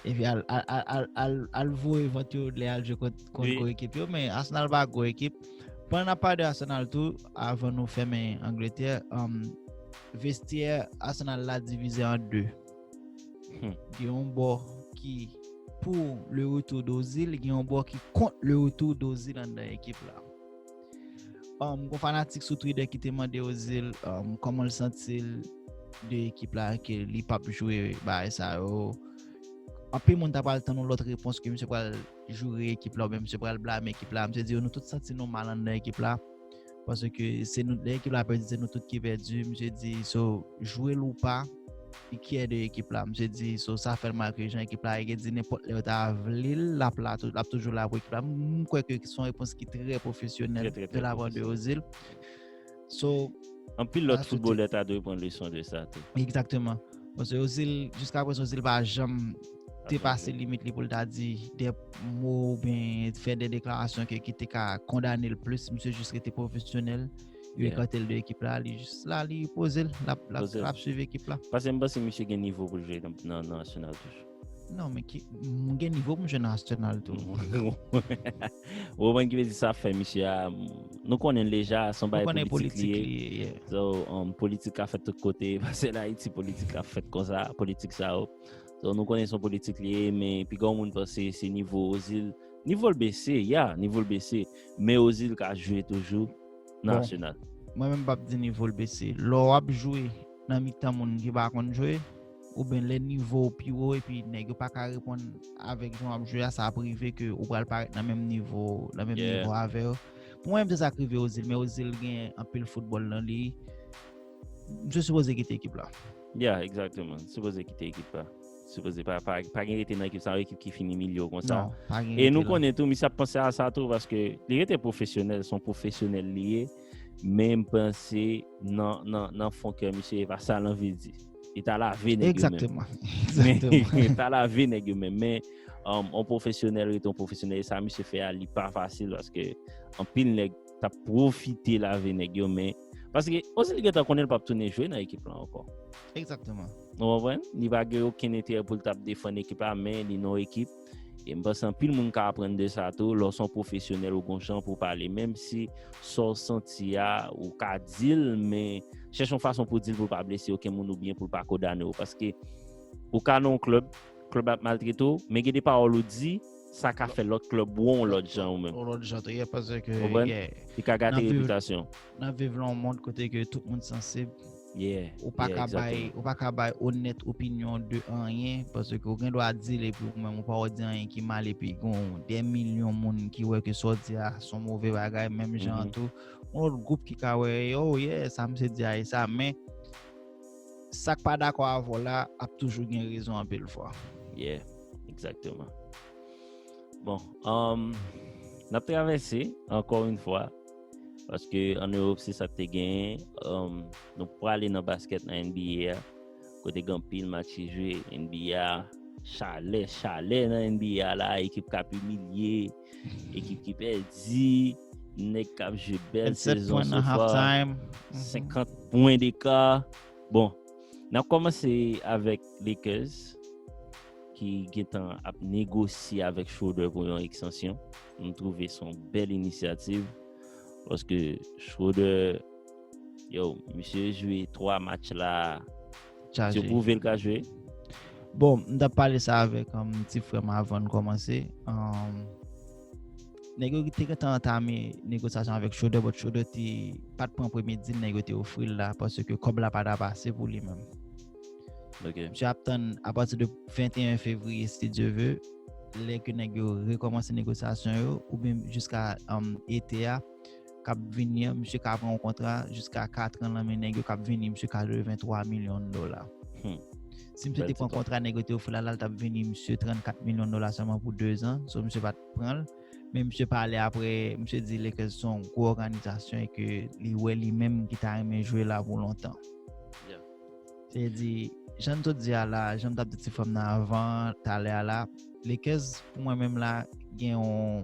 Epi al, al, al, al, al, al voye vant yo lè al jwe kont, kont gwo ekip yo, men Arsenal pa gwo ekip. Pandan n ap pale de Arsenal tou, avan nou fèmen Angletè, um, vestyè Arsenal la divize an de. Hmm. Gen yon bò ki pou le retour d'Ozil, gen yon bò ki kont le retour d'Ozil anndan ekip la. Um, gon fanatik sou Twitter ki te mande Ozil um, kòman l santi l de ekip la, ke li p ap jwe bagay sa yo. Anpil moun ta pral tann yon lòt repons, ke misye pral joure ekip la oubyen misye pral blame ekip la. Misye di yo, nou tout santi nou mal anndan ekip la. Paske se nou, lè ekip la pèdi, se nou tout ki pèdi. Misye di, so, jwe l ou pa, li kyè de ekip la. Misye di, so, sa fè l mal ke jan ekip la ye. Di nenpòt lè yo ta vle l, l ap la, tou- l ap toujou la pou ekip la. M kwè ke se yon repons ki trè pwofesyonèl Trè, trè, trè de la part de pwofesyonèl. Ozil. So, Anpil lòt That's it. Foutbolè ta dwe pran leson de sa tou. Egzakteman. Paske Ozil, jiska prezan, Ozil pa janm te janm pase jwe. Limit li pou l ta di de mo oubyen fè de deklarasyon ke, ki te ka kondane l plis. Misye jis rete pwofesyonèl. Yo Yeah. ekate l de ekip la. Li jis la, li poze l. L ap, l ap, Poze l. L ap swiv ekip la. Paske m panse misye gen nivo pou l jwe nan, nan, nan Arsenal toujou. Non, men ki, m gen nivo pou m jwe nan Arsenal tou. Ou konprann ki vle di sa fè misye a, nou konnen l deja, se yon Nou bagay konnen politik politik li ye. Li ye, yeah. So, um, politik ka fèt tout kote. Pase la Ayiti, politik ka fèt konsa, politik sa yo. So, nou konnen se yon politik li ye, men piga moun panse se nivo Ozil. Nivo l bese, ya, nivo l bese. Men Ozil ka jwe toujou nan Bon. Arsenal. Mwen menm m p ap di nivo l bese. Lè w ap jwe nan mitan moun ki pa konn jwe, oubyen lè nivo w pi wo epi nèg yo pa ka reponn avèk jan w ap jwe a, sa ap rive ke ou pral parèt nan menm nivo, nan menm Yeah. nivo avè yo. Pou mwen menm se sa k rive Ozil, men Ozil gen anpil foutbòl nan li. Misye sipoze kite ekip la. Ya, egzakteman. Sipoze kite ekip la. Sipoze pa, pa, pa gen rete nan ekip sa, yon ekip ki fini milye konsa. Non, pa gen E nou rete la. Konnen tou, misye ap panse a sa tou, paske li rete pwofesyonèl, se yon pwofesyonèl li ye, men m panse nan, nan, nan fon kè misye, e pa sa l anvi di. Li ta lave nèg yo menm. Egzakteman. Egzakteman. Men, ta lave nèg yo menm. Men, um, yon pwofesyonèl rete yon pwofesyonèl, e sa misye fè a, li pa fasil, paske anpil nèg t ap pwofite lave nèg yo, men, paske Ozil gentan konnen l p ap tounen jwe nan ekip lan ankò. Egzakteman. Ou konprann? Li pa gen okenn enterè pou l t ap defann ekip la, men li nan ekip. E m panse anpil moun ka aprann de sa tou, lè w se yon pwofesyonèl ou gon jan pou w pale, menm si sa w santi a, ou ka di l, men chèche yon fason pou w di l pou l pa blese okenn moun oubyen pou l pa kondane w. Paske ou ka nan yon klèb, klèb la ap maltrete w, men gen de pawòl ou di, sa ka fè lòt klèb wè w yon lòt jan ou menm. Yon lòt jan tou, yeah, paske, Konprann? yeah, Li ka gate Nan viv- repitasyon. N ap viv nan yon mond kote ke tout moun sansib. Yeah, Ou pa yeah, ka bay, egzakteman. Ou pa ka bay onèt opinyon de anyen, paske ou gen dwa di l epi ou menm ou pa wè di anyen ki mal, epi gon dè milyon moun ki wè ke sa w di a se yon move bagay, menm jan an Mhm. tou. Yon lòt gwoup ki ka wè, oh yeah, sa misye di a e sa, men sa k pa dakò avè w la ap toujou gen rezon anpil fwa. Yeah, egzakteman. Bon, um, n ap travèse, ankò yon fwa, paske an Ewòp, se sa k te genyen. Um, nou prale nan baskèt, nan N B A a, kote gen anpil match ki jwe. N B A, chalè, chalè nan N B A la, ekip k ap imilye, ekip ki pèdi, nèg k ap jwe bèl Vennsèt sezon pwen nan so far, halftime. Mhm. senkant pwen deka. Bon, n ap kòmanse avèk Lakers, ki gentan ap negosye avèk Schroeder pou yon ekstansyon. M twouve se yon bèl inisyativ, paske Schroeder, yo, misye jwe twa match la, Chaje. Misye pwouve l ka jwe. Bon, m t ap pale sa avèk, um, ti frè m avan n kòmanse. Um, nèg yo te gentan antame negosyasyon avèk Schroeder, but Schroeder te pa t pran premye deal nèg yo te ofri l la, paske kòb la pa t ap ase pou li menm. Ok. Misye ap tann apati de venteyen fevriye, si Dye vle, lè ke nèg yo rekòmanse negosyasyon yo, oubyen jiska, um, ete a k ap vini an, misye ka pran yon kontra jiska kat an nan men nèg yo k ap vini, misye ka leve ventwa milyon dola. Hmm. Si misye Bèl te pran ti kòb. Kontra nèg yo te ofri l la, l t ap vini misye trannkat milyon dola sèlman pou dezan. So, misye pa t pran l. Men misye pale apre, misye di Lakers se yon gwo òganizasyon e ke li wè li menm ki ta renmen jwe la pou lontan. Yeah. Se di, jan m sot di a la, jan m t ap di ti frè m nan avan, talè a la, Lakers, pou mwen menm la, gen yon,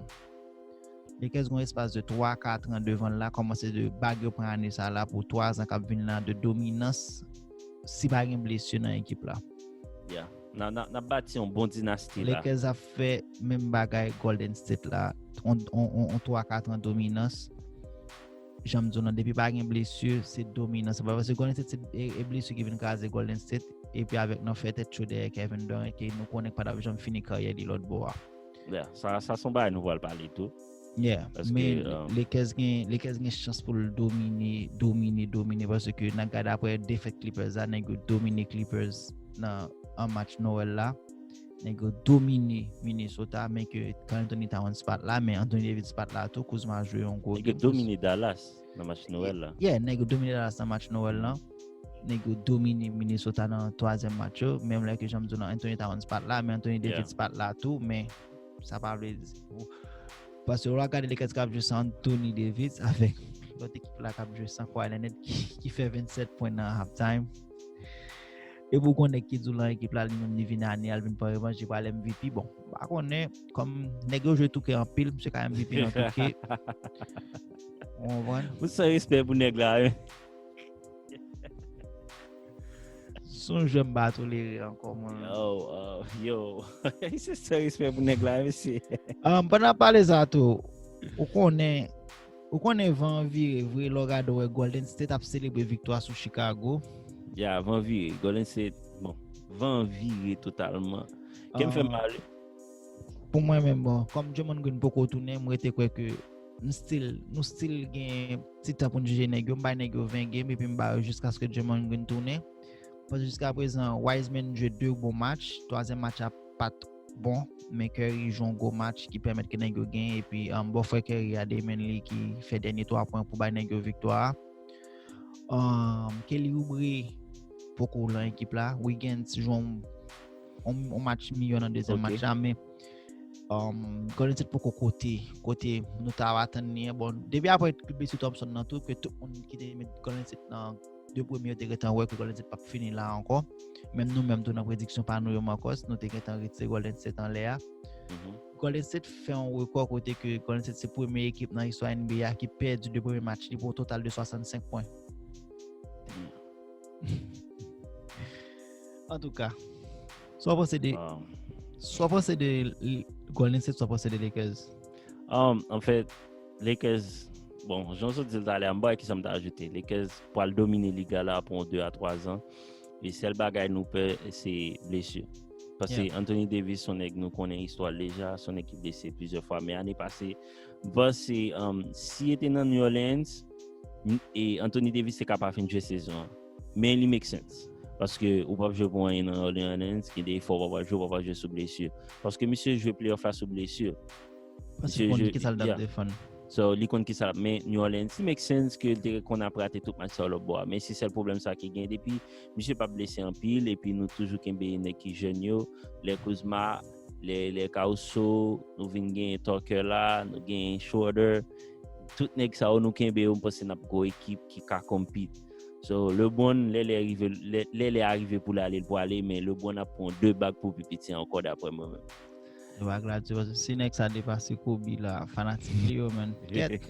Lakers gen yon espas de twa, kat an devan l la, kòmanse de bag yo pran ane sa la pou twa zan k ap vin la de dominans, si pa gen blesi nan ekip la. Yeah. N a, n a, n ap bati yon bon dinasti la. Lakers ap fè menm bagay Golden State la, on, on, on, on twa kat an dominans. jan m di w lan, depi pa gen blesi, se dominan. Se pa paske Golden State se e, e blesi ki vin kraze Golden State. Epi avèk nan fè tèt cho dèyè Kevin Durant, ke nou konnen k pa t ap janm fini karyè li lòt bò a. Yeah, sa, sa se yon bagay nou pral pale tou. Yeah, men Lakers gen, Lakers gen chans pou l domine, domine, domine, paske n a gade apre defèt Clippers la, nèg yo domine Clippers nan an match Nwèl la. Nèg yo domine Minnesota, men ke Karl Anthony Towns pa t la, men Anthony Davis pa t la tou, Kuzma jwe yon gwo game. Nèg yo domine Dallas nan match Nwèl la. Yeah, nèg yo domine Dallas nan match Nwèl la. Nèg yo domine Minnesota nan twazyèm match yo. Menm lè ke jan m di w lan, Anthony Towns pa t la, men Anthony Davis pa t la tou, men sa pa vle di. Paske w ap gade Lakers k ap jwe san Anthony Davis avèk lòt ekip la k ap jwe san Kawhi Leonard ki, ki fè vennsèt pwen nan halftime. E pou konnen ki di w lan ekip la, li menm li vin ane, al vin pran revanj, li pral M V P. Bon, m pa konnen, kòm nèg yo jwe touke anpil, misye ka M V P nan touke. Ou konprann? Ou san respè pou nèg la, wi. Se yon jwè m pa tolere ankò, mwen. Yo, uh, yo. Se san respè pou nèg la, mesye. Um, pandan ap pale sa tou, ou konnen, ou konnen van an vire vre, lè w gade w wè Golden State ap selebre viktwa sou Chicago. Ya, van vire. Golden State, bon, van an vire totalman. Kè m fè mal. Pou mwen menm, bon, kòm Draymond Green poko tounen, m rete kwè ke m still, nou still gen ti tan pou n jije nèg yo. M bay nèg yo ven game epi m ba yo jiskaske Draymond Green tounen. Paske jiska prezan, Wiseman jwe de bon match. Twazyèm match la pa t bon, men Curry jwe yon gwo match ki pèmèt ke nèg yo genyen. Epi um, bòfrè Curry a, Damion Lee, ki fè dènye twa pwen pou bay nèg yo viktwa a. Um, Kelly Oubre poko lan ekip la. Wiggins jwe yon, yon, yon match miyò nan dezyèm match la, men um, Golden State poko kote, kote nou ta atann li an. Bon, depi apre blesi Thompson nan tou, ke tout moun ki te met Golden State nan de premye yo te gentan wè ke Golden State p ap fini la ankò. Menm nou menm tou nan prediksyon pa nou yo, Marcus, nou te gentan retire Golden State anlè a. Golden State fè yon rekò kote ke Golden State se premye ekip nan istwa N B A ki pèdi de premye match li pou yon total de swasannsenk pwen. Antouka, sa w panse de, sa w panse de Golden State, sa w panse de Lakers? Um, anfèt, Lakers, bon, jan w sot di l talè a, m pa wè kisa m ta ajoute. Lakers pral domine liga la pou yon de a twa zan. E sèl bagay nou pè, se blesi. Paske Anthony Davis, se yon nèg nou konnen istwa l deja, se yon nèg ki blese plizyè fwa. Men ane pase, m panse, um, si l te nan New Orleans, e Anthony Davis te ka pa fin jwe sezon an. Men li make sense. Paske ou p ap jwe pou anyen nan New Orleans, gen de fwa w pa pral jwe, w pa pral jwe sou blesi. Paske misye jwe playoff la sou blesi. Paske konn ki sa l t ap defann. So, li konn ki sa l ap, men New Orleans, li make sense ke l te konn ap rate tout match sa yo lòt bò a. Men se sèl pwoblèm sa ki gen. Depi misye p ap blese anpil, epi nou toujou kenbe nèg ki jèn yo, lè Kuzma, lè, lè Caruso, nou vin gen Tucker la, nou gen Schroeder. Tout nèg sa yo nou kenbe yo, m panse n ap gwo ekip ki ka compete. So, LeBron, lè lè rive, lè, lè lè a rive pou l ale, l pwale, men LeBron ap pran de bag pou pi piti ankò, daprè mwen menm. Yo pa gladi, paske si nèg sa depase Kobe la, fanatik li yo, menn. Kèt.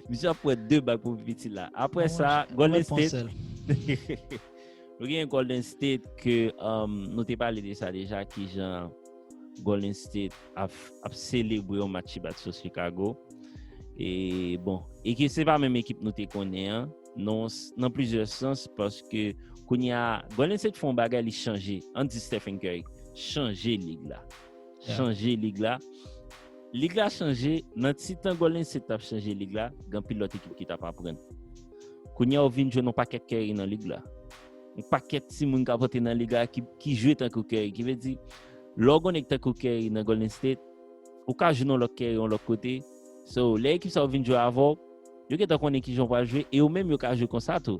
Misye ap pran de bag pou pi piti la. Apre sa, Golden State. Nou gen Golden State ke, um, nou te pale de sa deja, kijan Golden State ap, ap selebre yon match bat sou Chicago. E bon, e ke se pa menm ekip nou te konnen an, nan, nan plizyè sans, paske kounye a, Golden State fè yon bagay, li chanje. Ann di Stephen Curry chanje lig la. Chanje lig la. Lig la chanje, nan ti tan Golden State t ap chanje lig la, gen anpil lòt ekip ki t ap aprann. Kounye a, ou vin jwenn yon pakèt Curry nan lig la. Yon pakèt timoun k ap antre nan lig la ki, ki jwe tankou Curry. Ki vle di, lè w gen yon nèg tankou Curry nan Golden State, ou ka jwenn yon lòt Curry yon lòt kote. So, lè ekip sa yo vin jwe avè w, yo gentan konnen kijan w pral jwe, e yo menm yo ka jwe konsa tou.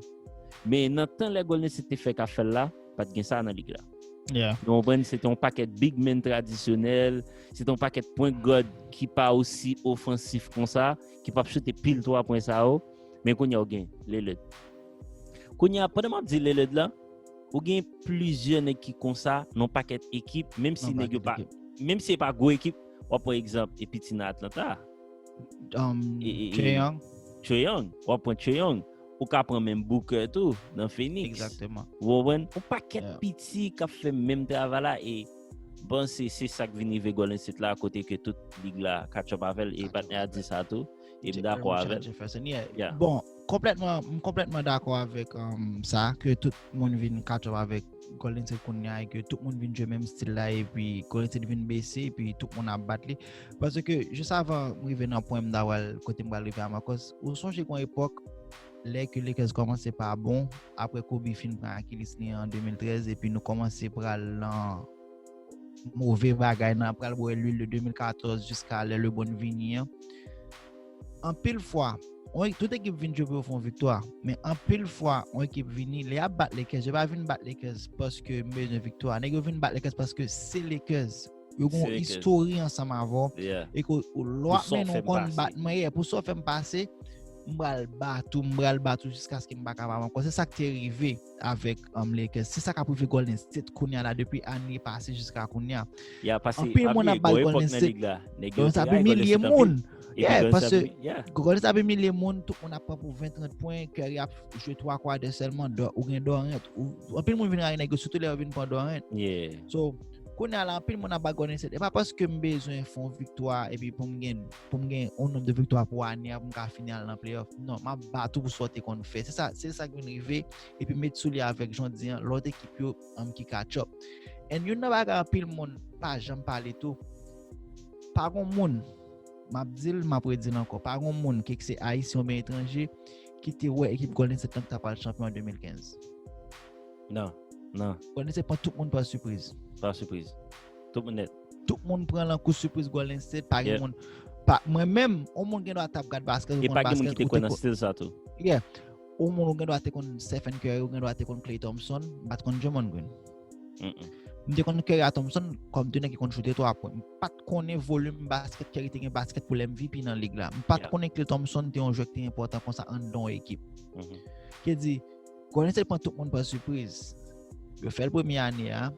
Men nan tan lè Golden State te fèk ap fè l la, pa t gen sa nan lig la. Yeah. Nou konprann, se te yon pakèt big men tradisyonèl, se te yon pakèt point guard ki pa osi ofansif konsa, ki p ap choute pil twa pwen sa yo, men kounye a ou gen Lillard. Kounye a, pandan m ap di Lillard la, ou gen plizyè nèg ki konsa nan yon pakèt ekip, menm si nèg yo pa, menm si e pa gwo ekip, w ap pran egzanp, e piti nan Atlanta. Um, e, e, Trae Young. Trae Young, w ap pran Trae Young. Ou ka pran menm Booker tou nan Phoenix. Egzakteman. Ou konprann? Yon pakèt piti k ap fè menm travay la e M panse se sa k vin rive Golden State la, kote ke tout lig la catch up avè l, e patnè a di sa tou, e m dakò avè l. Yeah. Bon, konplètman, m konplètman dakò avèk um, sa, ke tout moun vin catch up avèk Golden State kounye a, e ke tout moun vin jwe menm stil la, epi Golden State vin bese, epi tout moun ap bat li. Paske jis avan m rive nan pwen m ta pral, kote m pral rive a Marcos, ou sonje gon epòk, lè ke Lakers kòmanse pa bon, apre Kobe fin pran Achilles li an de mil trèz, epi nou kòmanse pral nan move bagay nan, pral bwè lwil de de mil katòz jiska lè LeBron vini an. Anpil fwa, on, tout ekip vin jwe pou yo fè yon viktwa, men anpil fwa, on ekip vini, lè y ap bat Lakers, yo pa vin bat Lakers paske m bezwen viktwa. Nèg yo vin bat Lakers paske se Lakers. Yo gon istori ansanm avè w. E ke lè w ap mennen, w konn bat mwen, yeah, pou sa w fè m pase, m pral bat ou, m pral bat ou jiskaske m pa kapab ankò. Se sa k te rive avèk um, Lakers. Se sa k ap rive Golden State kounye a la depi ane pase jiska kounye a. Anpil moun ap bat Golden State. Golden State ap imilye moun. Yeah, paske Golden State ap imilye moun, tout moun ap pran pou ven trant pwen, Curry ap jwe twa kwatè sèlman, ou gen Durant. Anpil moun vin rayi nèg yo, sitou lè yo vin pran Durant. So, kounye a la, anpil moun ap bat Golden State. E pa paske m bezwen fè yon viktwa epi pou m gen pou m gen yon nonb de viktwa pou ane a pou m ka fini al nan playoff. Non, m ap bat ou pou sa w te konn fè. Se sa, se sa k vin rive. Epi met sou li avèk jan w di an, lòt ekip yo um, ki catch up. And youn nan bagay anpil moun pa janm pale tou, pa gon moun, m ap di l, m ap redi l ankò, pa gon moun, ke se ayisyen oubyen etranje, ki te wè ekip Golden State lan ki ta pral chanpyon an de mil kenz. Non, non. Golden State pran tout moun pa sipriz. Pa sipriz. Tout moun nèt. Tout moun pran lan kou sipriz Golden State, pa gen moun. Pa, mwen menm, yon moun gen dwa t ap gad basket, ou konn basket, ou te konn. E pa gen moun ki te kwè nan stil sa tou. Yeah. Yon moun ou gen dwa te konn Stephen Curry, ou gen dwa te konn Klay Thompson, m pa t konn Draymond Green. M te konn Curry a Thompson kòm de nèg ki konn choute twa pwen. M pa t konnen volim basket Curry te gen, basket pou l M V P nan lig la. M pa t konnen Klay Thompson te yon jwè ki te enpòtan konsa anndan yon ekip. Ki di, Golden State pran tout moun pa sipriz. Yo fè l premye ane a,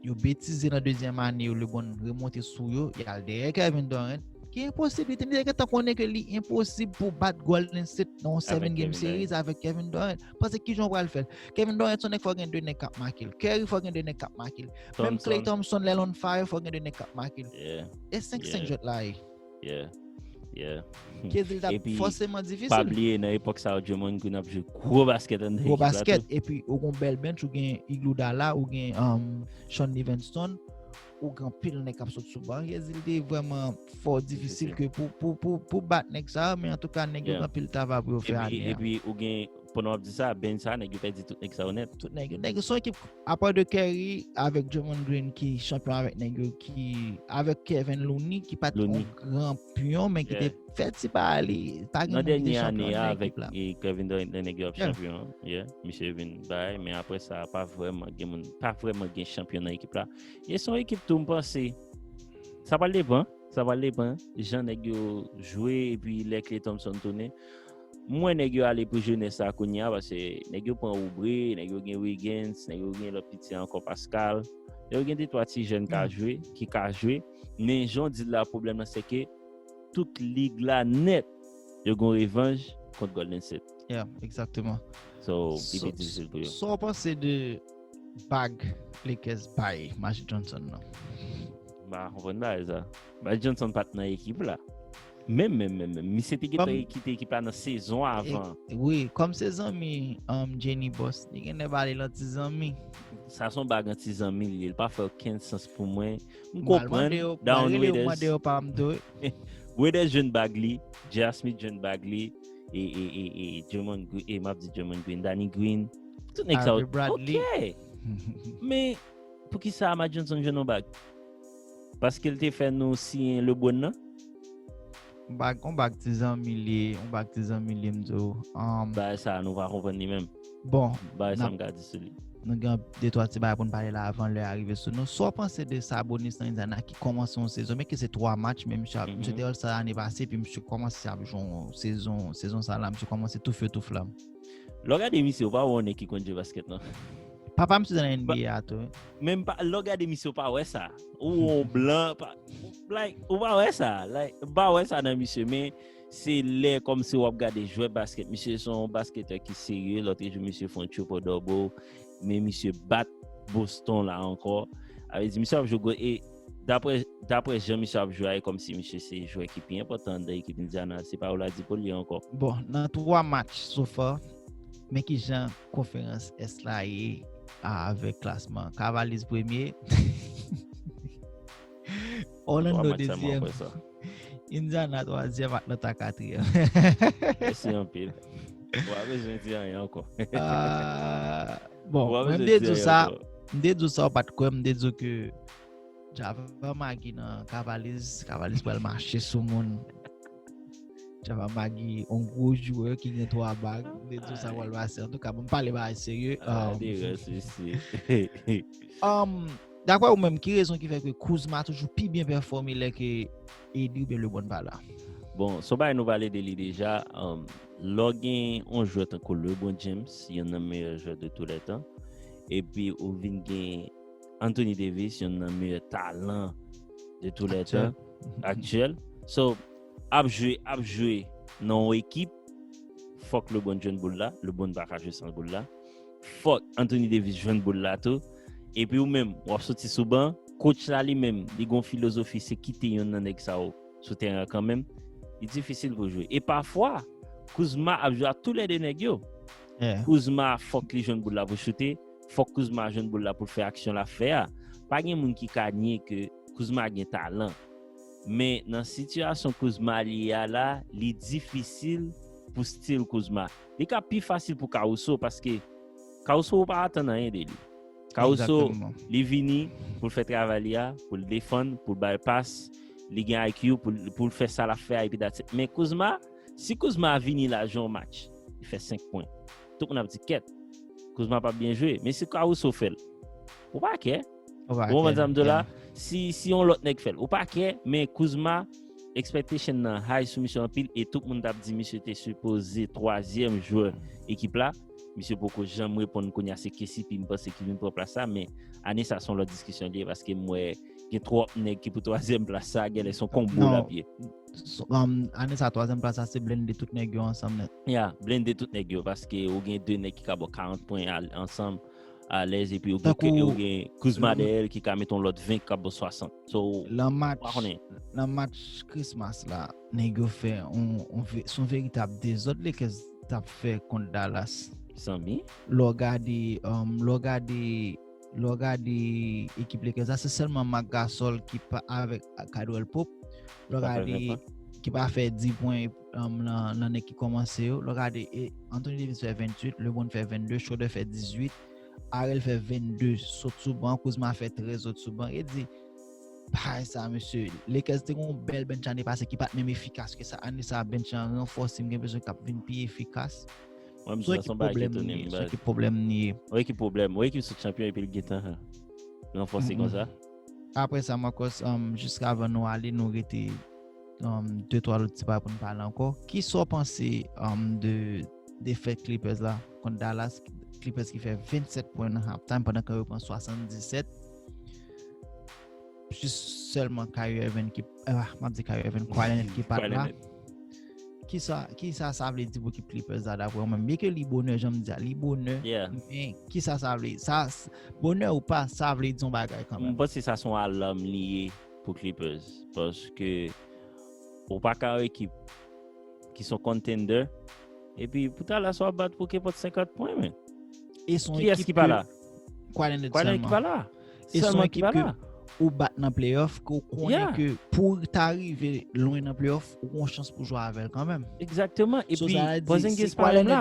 yo betize nan dezyèm ane yo, LeBron remonte sou yo, y al dèyè Kevin Durant, ki enposib, li te gentan konnen ke li enposib pou bat Golden State nan yon seven game series avèk Kevin Durant. Paske kijan w pral fè l? Kevin Durant se yon nèg fò gen de nèg k ap make l. Curry fò gen de nèg k ap make l. Menm Klay Thompson lè l on fire fò gen de nèg k ap make l. E senk senk jwèt la ye. Yeah. Yeah. Ki di l t ap fòseman difisil. Pa bliye, nan epòk sa yo, Draymond Green ap jwe gwo basket anndan ekip la tou. Gwo basket, epi ou gon bèl bench, ou gen Iguodala, ou gen um, Shaun Livingston, ou gen anpil nèg k ap sot sou ban. Ki di l te vrèman fò difisil ke pou, pou, pou, pou bat nèg sa yo, men antouka, nèg yo gen anpil travay pou yo fè ane a. Epi ou gen Pandan w ap di sa, bench sa, nèg yo pèdi tout nèg sa yo nèt. Tout nèg yo. Nèg yo se yon ekip, apa de Curry avèk Draymond Green ki chanpyon avèk nèg yo, ki avèk Kevin Looney ki pa t yon gran pyon, men ki te fè ti pa li, pa gen moun ki te chanpyon nan ekip la. Nan dènye ane a, avèk Kevin Durant, lè nèg yo ap chanpyon, yeah, misye vin bay, men apre sa, pa vrèman gen moun, pa vrèman gen chanpyon nan ekip la. E se yon ekip tou, m panse, sa pral depann, sa pral depann jan nèg yo jwe, epi lè Klay Thompson tounen. M wè nèg yo ale pou jenès la kounye a, paske nèg yo pran Oubre, nèg yo gen Wiggins, nèg yo gen lòt piti ankò, Pascal. Nèg yo gen de twa ti jèn ka jwe, ki ka jwe. Men jan w di l la, pwoblèm nan se ke tout lig la nèt, yo gon revanj kont Golden State. Yeah, egzakteman. So, li pi difisil pou yo. Sa w panse de bag Lakers bay Magic Johnson nan? M pa konprann bagay sa. Magic Johnson pa t nan ekip la. Menm, menm, menm, menm. Misye te gentan kite ekip la nan sezon avan. Wi, kòm se zanmi um, Jenny Boss, li genlè ba li l an ti zanmi. Sa se yon bag an ti zanmi li ye. Li pa fè okenn sans pou mwen. M konprann Down Raiders. Raiders jwenn bag li, J R Smith jwenn bag li, e, e, e, e, Draymond Green, e, m ap di Draymond Green, Danny Green, tout nèg sa yo. Avery Bradley. Ok. Men, poukisa Magic Johnson jwenn yon bag? Paske l te fè nou siyen LeBron nan? Yon bag, yon bag ti zanmi li ye, yon bag ti zanmi li ye, m di w. Um, bagay sa a, nou pa konprann li menm. Bon, bagay sa m ka di sou li. Nou gen de twa ti bagay pou n pale la avan lè a rive sou nou. Sa w panse de Sabonis nan Indiana ki kòmanse yon sezon, men ke se twa match, men misye, misye te All-Star ane pase, epi misye kòmanse ap jwe yon sezon, sezon sa la, misye kòmanse toufe tou flanm. Lè w gade misye, ou pa wè yon nèg ki konn jwe baskèt, non. Papa misye nan N B A a tou, wi. Men m pa, lè w gade misye, ou pa wè sa. Ou yon blan, pa, like, ou pa wè sa. Like, m pa wè sa nan misye, men se lè kòmsi w ap gade jwè baskèt. Misye se yon basketè ki serye. Lòt jou, misye fè yon triple-double. Men misye bat Boston la ankò. Sa vle di, misye ap jwe gwo, e dapre, dapre jan misye ap jwe a, e kòmsi misye se jwè ki pi enpòtan anndan ekip Indiana. Se pa Oladipo li ye ankò. Bon, nan twa match so far, men ki jan konferans Ès la ye avèk klasman. Cavaliers premye, Orlando dezyèm, Indiana twazyèm, Atlanta katriyèm. Mèsi anpil. Ou pa bezwen di anyen ankò. Bon, mwen m te di w sa, m te di w sa, ou pa t kwè, m te di w ke Javan Magui nan Cavaliers, Cavaliers pral mache sou moun. Javan Magui, yon gwo jwè ki gen twa bag, m te di w sa pral pase. Antouka, bon, m pale bagay serye. Ah, um, de rès isi. um, Daprè ou menm, ki rezon ki fè ke Kuzma toujou pi byen pèfòme lè ke A D oubyen LeBron pa la? Bon, se yon bagay nou pale de li deja. Um, lè w gen yon jwè tankou LeBron James, yonn nan meyè jwè de tou lè tan, epi ou vin gen Anthony Davis, yonn nan meyè talan de tou lè tan aktyèl. So, ap jwe, ap jwe nan yon ekip, fòk LeBron jwenn boul la, LeBron pa ka jwe san boul la. Fòk Anthony Davis jwenn boul la tou. Epi ou menm, w ap soti sou ban, coach la li menm, li gon filozofi, se kite yonn nan nèg sa yo sou teren an kanmenm. Li difisil pou jwe. E pafwa, Kuzma ap jwe ak tou lè de nèg yo. Kuzma, fòk li jwenn boul la pou choute, fòk Kuzma jwenn boul la pou l fè aksyon l ap fè a. Pa gen moun ki ka nye ke Kuzma gen talan. Men nan sitiyasyon Kuzma li ye a la, li difisil pou stil Kuzma. Li ka pi fasil pou Caruso paske Caruso ou pa atann anyen de li. Caruso, li vini pou l fè travay li a, pou l defann, pou l bay pas, li gen I Q pou l, pou l fè sa l ap fè a epi that's it. Men Kuzma, si Kuzma vini la jwe yon match, li fè senk pwen. Tout moun ap di kèt, Kuzma p ap byen jwe. Men si Caruso fè l, ou pa kè. Ou konprann sa m di w la? Si, si yon lòt nèg fè l, ou pa kè, men Kuzma, expectation nan high sou misye anpil e tout moun t ap di misye te sipoze twazyèm jwè ekip la. Misye poko janm reponn, kounye a se K C P m panse ki vin pran plas sa, men ane sa se yon lòt diskisyon li ye paske m wè gen twòp nèg ki pou twazyèm plas sa, genlè se yon konbo l ap ye. Um, ane sa twazyèm plas sa se blende tout nèg yo ansanm nèt. Ya, blende tout nèg yo paske ou gen de nèg ki ka ba w karant pwen ansanm alèz epi ou gen, ou gen Kuzma dèyè l ki ka mete yon lòt ven ki ka ba w swasant. So, nan match, nan match Christmas la, nèg yo fè yon, yon ve- se yon veritab dezòd Lakers t ap fè kont Dallas. Sanmi? Lè w gade, um, lè w gade, lè w gade ekip Lakers la, se sèlman Marc Gasol ki pa avèk Caldwell Pope. Lè w gade ki pa fè dis pwen, um, nan, nan nèg ki kòmanse yo. Lè w gade, e, Anthony Davis fè venntuit, LeBron fè vennde, Schroeder fè dizuit, Harrell fè vennde sot sou ban, Kuzma fè trèz sot sou ban. E di, bay sa, mesye. Lakers te gen yon bèl bench ane pase ki pa t menm efikas ke sa. Ane sa, bench lan ranfòse, m gen enpresyon k ap vin pi efikas. Mwen, m di sa se yon bagay ki etone m. Ki pwoblèm li ye? Ou wè ki pwoblèm? Ou wè ki sot chanpyon epi l gentan ranfòse konsa? Apre sa, Marcos, um, jiska avan nou ale, nou rete um, de twa lòt ti bagay pou n pale ankò. Kisa w panse, um, de defèt Clippers la kont Dallas? Clippers ki fè vennsèt pwen nan halftime pandan ke yo pran swasanndisèt. Jis sèlman Kyrie Irving ki, ah, m ap di Kyrie Irving, Kawhi Leonard ki pa t la. Kisa, kisa sa vle di pou ekip Clippers la, daprè w menm? Byenke li bonè, jan m di a, li bonè, men kisa sa vle? Sa, bonè ou pa, sa vle di yon bagay kanmenm. M panse sa se yon alam li ye pou Clippers, paske ou pa ka yon ekip ki se yon contender, epi pou Dallas w ap bat pou kenpòt senkant pwen, men. E se yon ekip ki pa la. Kawhi Leonard sèlman. Kawhi Leonard ki pa la. E se yon ekip ke ou bat nan playoff, ke ou konnen ke pou w ta rive lwen nan playoff, ou gen yon chans pou jwe avè l kanmenm. Egzakteman. Epi Porzingis pa menm la.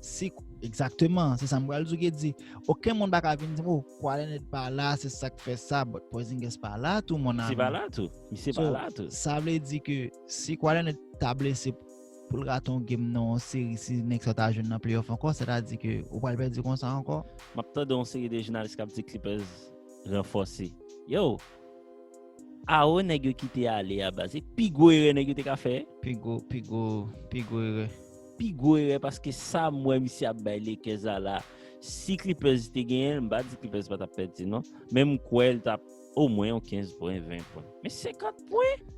Si, egzakteman, se sa m pral di w ki di. Okenn moun pa ka vin di m, oh, Kawhi Leonard pa la, se sa k fè sa, but Porzingis pa la tou, mon ami. Misye pa la tou. Misye pa la tou. Sa vle di ke si Kawhi Leonard ta blese pou l rate yon game nan yon seri, si Knicks yo ta jwenn nan playoff ankò, sètadi ke ou pral pèdi konsa ankò. M ap tande yon seri de jounalis k ap di Clippers ranfòse. Yo, awo nèg yo kite ale a baz. Se pi gwo erè nèg yo te ka fè. Pi gwo, pi gwo, pi gwo erè. Pi gwo erè paske sa m wè misye ap bay Lakers la la. Si Clippers te genyen l, m pa di Clippers pa t ap pèdi non. Men m kwè l t ap omwen yon kenz pwen, ven pwen. Men senkant pwen!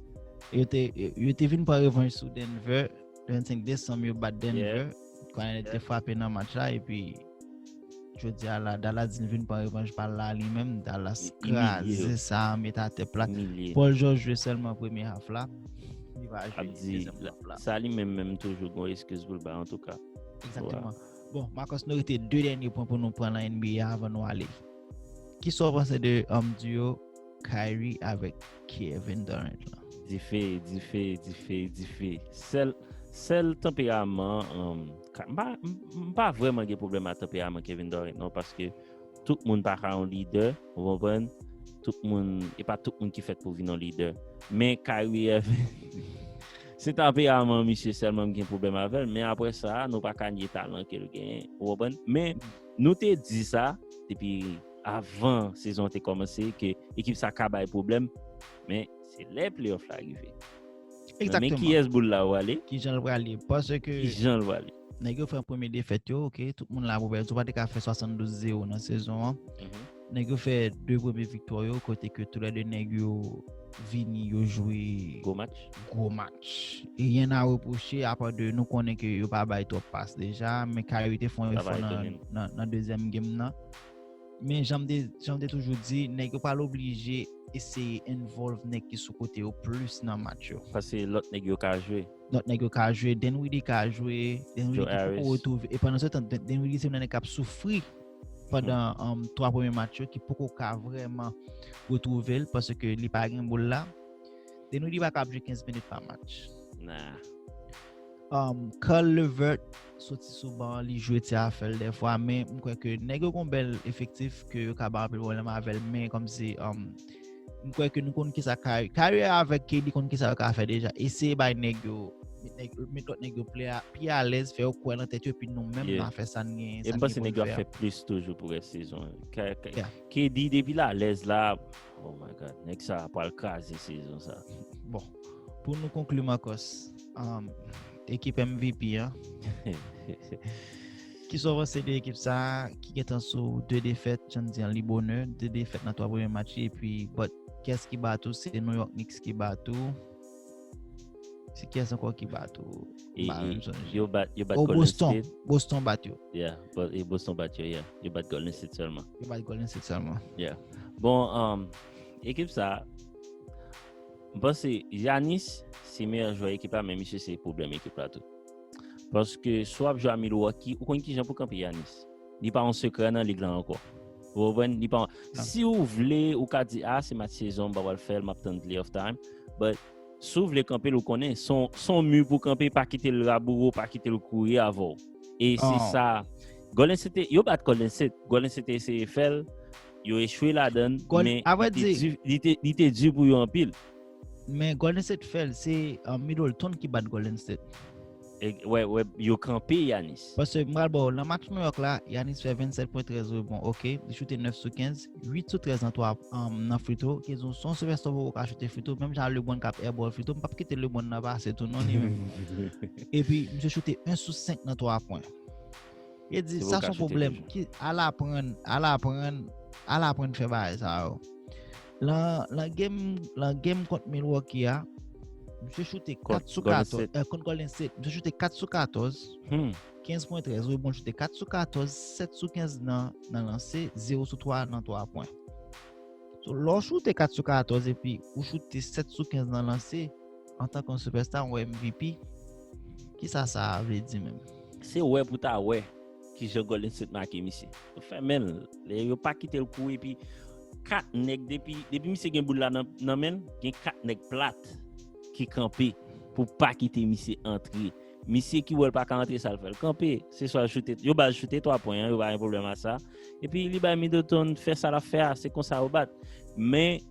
Yo te, yo te vin pran revanj sou Denver. Vennsenk desanm yo bat Denver. Kawhi Leonard te frape nan match la epi jodi a la, Dallas di l vin pran revanj pa l la li menm. Dallas kraze sa, met atè plat. Paul George jwe sèlman premye half la. Li pa jwe dezyèm half la. Sa li menm menm toujou gon eskiz pou l bay antouka. Egzakteman. Bon, Marcos, nou rete de dènye pwen pou nou pran nan N B A avan nou ale. Kisa w panse de um, duo Kyrie avèk Kevin Durant lan? Dife, dife, dife, dife. Sèl, sèl tanperaman, um, m pa, m pa vrèman gen pwoblèm ak tanperaman Kevin Durant non, paske tout moun pa ka yon lidè, ou konprann? Tout moun, e pa tout moun ki fèt pou vin yon lidè. Men Kyrie Irving, se tanperaman misye sèlman m gen pwoblèm avè l, men apre sa, nou pa ka nye talan ke l genyen, ou konprann? Men nou te di sa depi avan sezon an te kòmanse ke ekip sa ka bay pwoblèm, men se lè playoff la rive. Nan men kiyès boul la pwale? Kijan l prale? Paske kijan l prale? Nèg yo fè premye defèt yo, ok, tout moun la pou pèdi. Ou pa te ka fè swasanndouz zewo nan sezon an. Nèg yo fè de premye viktwa yo, kote ke toulède nèg yo vini, yo jwe gwo match. Gwo match. Rien à reprocher, apa de nou konnen ke yo pa bay twòp pas deja, men Kyrie te fè yon efò nan, nan, nan dezyèm game nan. Men jan m te, jan m te toujou di, nèg yo pral oblije eseye involve nèg ki sou kote yo plis nan match yo. Paske lòt nèg yo ka jwe. Lòt nèg yo ka jwe, Dinwiddie ka jwe, Dinwiddie ki poko retwouve. E pandan se tan, Dinwiddie se yon nèg k ap soufri pandan um, twa premye match yo, ki poko ka vrèman retwouve l paske li pa gen boul la. Dinwiddie pa ka ap jwe kenz minit pa match. Nah. Um, Caris LeVert soti sou ban, li jwe ti afè l dèfwa, men m kwè ke nèg yo gon bèl efektif ke yo ka ba anpil pwoblèm avè l, men kòmsi um, m kwè ke nou konn kisa Kyrie, Kyrie avèk K D konn kisa yo ka fè deja. Eseye bay nèg yo, met nèg, met lòt nèg yo plè a, pi alèz, fè yo kwè nan tèt yo, epi nou menm nou a fè sa n genyen, sa n gen pou n fè a. E m panse nèg yo ap fè plis toujou pou rès sezon an. K D depi l alèz la, oh my God, nèg sa pral kraze sezon sa. Bon, pou nou konkli, Marcos, um, ekip M V P an. Kisa w panse de ekip sa a ki gentan sou de defèt, jan n di an, li bonè, de defèt nan twa premye match yo, epi, but, kiyès ki bat ou? Se New York Knicks ki bat ou. Se kiyès ankò ki bat ou? M pa menm sonje. Yo bat, yo bat Golden State. Boston bat yo. Yeah, but, e Boston bat yo, yeah. Yo bat Golden State sèlman. Yo bat Golden State sèlman. Yeah. Bon, um, ekip sa, m panse Giannis se meyè jwè ekip la, men misye se pwoblèm ekip la tou. Paske si w ap jwe a Milwaukee, ou konn kijan pou kanpe Giannis. Li pa yon sekrè nan lig la ankò. Ou konprann? Li pa yon... Si w vle, ou ka di, ah, se match sezon, m pa pral fè l, m ap tann playoff time. But si w vle kanpe l, ou konnen, se yon, se yon mi pou kanpe, pa kite l raboure w, pa kite l kouri avè w. E se sa. Golden State, yo bat Golden State. Golden State eseye fè l, yo echwe ladan l, men li te di, li te, li te di pou yo anpil. Men Golden State fè l, se uh, Middleton ki bat Golden State. E, wè, wè, yo kanpe Giannis. Paske m pral ba w, nan match New York la, Giannis fè vennsèt pwen, trèz rebon, ok. Li choute nèf sou kenz, uit sou trèz nan twa, um, nan free throw. Ke se yon sipèsta poko ka choute free throw, menm jan LeBron k ap airball free throw, m p ap kite LeBron nan pase tou non li menm. Epi, misye choute en sou senk nan twa pwen. E di, sa se yon pwoblèm. Ki, al aprann, al aprann, al aprann fè bagay sa yo. Lan, lan game, lan game kont Milwaukee a, misye choute kat sou katòz, eh, kont Golden State, misye choute kat sou katòz, kenz pwen trèz rebon, choute kat sou katòz, sèt sou kenz nan, nan lanse, zewo sou twa nan twa pwen. So, lè w choute kat sou katòz epi ou choute sèt sou kenz nan lanse, antanke yon sipèsta, yon M V P, kisa sa vle di menm? Se wè pou ta wè kijan Golden State make misye. Yo fèmen l. Lè yo pa kite l kouri, epi kat nèg, depi, depi misye gen boul la nan, nan men l, gen kat nèg plat ki kanpe pou pa kite misye antre. Misye ki wè l pa ka antre, sa l fè? L kanpe. Se swa l choute, yo ba l choute twa pwen an, yo pa gen pwoblèm ak sa. Epi li bay Middleton fè sa l ap fè a, se konsa yo bat. Men,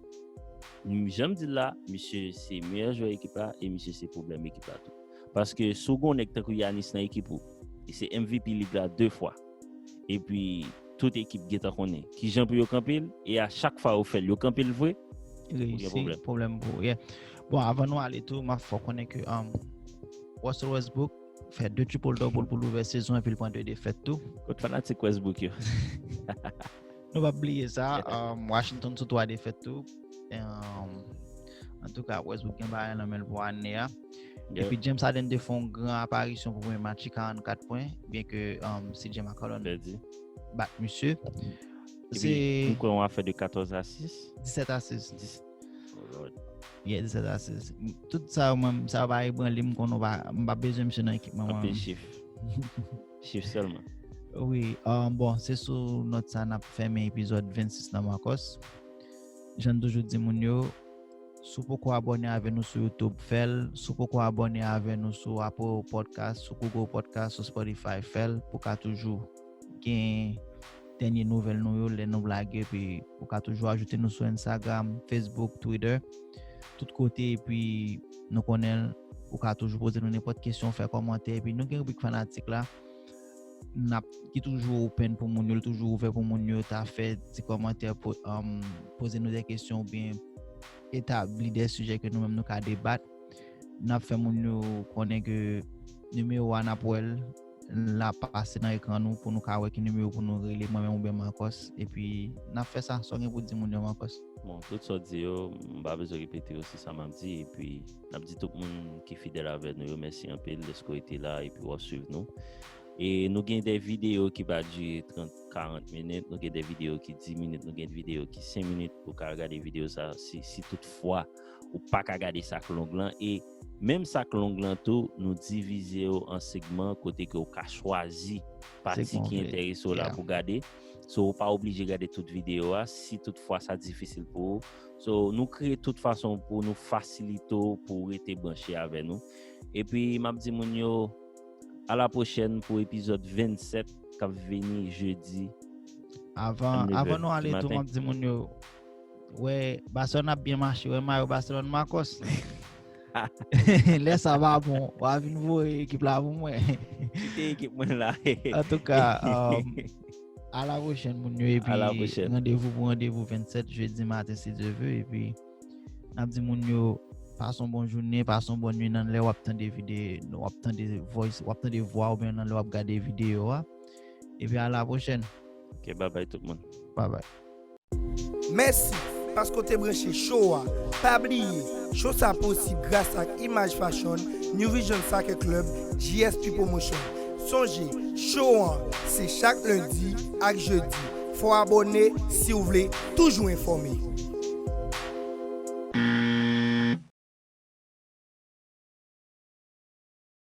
jan m di l la, misye se meyè jwè ekip la e misye se pwoblèm ekip la tou. Paske si w gen yon nèg tankou Giannis nan ekip ou, e se M V P lig la de fwa, epi tout ekip gentan konnen kijan pou yo kanpe l, e a chak fwa yo fè l, yo kanpe l vre, ou gen pwoblèm. Pwoblèm pou ou, yeah. Bon, avan nou ale tou, m ap fè w konnen ke um, Russell Westbrook fè de triple double pou l ouvè sezon epi l pran de defèt tou. Kot fanatik Westbrook yo? Nou p ap bliye sa, um, Washington sou twa defèt tou. Um, antouka, Westbrook gen bagay nan men l pou ane a. Epi James Harden te fè yon gran aparisyon pou premye match li, karannkat pwen, byenke um, C J McCollum pèdi. bat misye. Epi, m kwè yon afè de katòz a sis. Disèt a sis. Dis- Oh Lord. Yeah, disèt a sis. Tout sa yo, mwen, sa yo pa ebranle m, m konnen w pa, m pa bezwen misye nan ekip mwen. Anpil chif. Chif sèlman. Wi, um, bon, se sou nòt sa n ap fèmen epizòd vennsis nan Makòs. Jan n toujou di moun yo, si w poko abòne avè nou sou YouTube, fè l. Si w poko abòne avè nou sou Apple Podcast, sou Google Podcast, sou Spotify, fè l pou w ka toujou gen dènye nouvèl nou yo lè nou lage, epi ou ka toujou ajoute nou sou Instagram, Facebook, Twitter, tout kote, epi nou konnen ou ka toujou poze nou nenpòt kesyon, fè kòmantè, epi nou gen ribrik fanatik la, n ap ki toujou open pou moun yo, li toujou ouvè pou moun yo ta fè ti kòmantè, po- um, poze nou de kesyon oubyen etabli de sijè ke nou menm nou ka debat. N ap fè moun yo konnen ke nimewo a n ap wè l la pase nan ekran nou pou nou ka wè ki nimewo pou nou rele mwen menm oubyen Makòs. Epi n ap fè sa, sa w gen pou di moun yo Makòs? Bon, tout sa w di yo, m pa bezwen repete yo, se sa m ap di. Epi n ap di tout moun ki fidèl avè nou yo, mèsi anpil dèske w rete la epi w ap swiv nou. E nou gen de videyo ki pa dire trant, karant minit, nou gen de videyo ki dis minit, nou gen videyo ki senk minit. Ou ka gade videyo sa si, si toutfwa ou pa ka gade sa k long lan. E menm sa k long lan tou, nou divize yo an segman kote ke ou ka chwazi pati ki enterese w la pou gade. So, ou pa oblije gade tout videyo a si toutfwa sa difisil pou ou. So, nou kreye tout fason pou nou fasilite w pou w rete branche avè nou. Epi, m ap di moun yo, a la pwochèn pou epizòd vennsèt k ap vini jedi. Avan, avan nou ale tou, m ap di moun yo, wè, Barcelone ap byen mache, wè mayo Barcelone Makòs. Lè sa va bon, w a vin voye ekip la pou mwen. Kite ekip mwen la. Antouka, um, a la pwochèn moun yo, epi randevou pou randevou vennsèt jedi maten si Dye vle, epi n ap di moun yo, pase yon bon jounen, pase yon bòn nuit nan lè w ap tande videyo, w ap tande voice, w ap tande vwa oubyen nan lè w ap gade videyo a. Epi a la pwochèn. Ok, babay tout moun. Babay. Mèsi paske w te branche show a. Pa bliye, show sa posib gras ak Image Fashion, New Vision Soccer Club, G S P Promotion. Sonje, show an se chak lendi ak jedi. Fò w abòne si w vle toujou enfòme.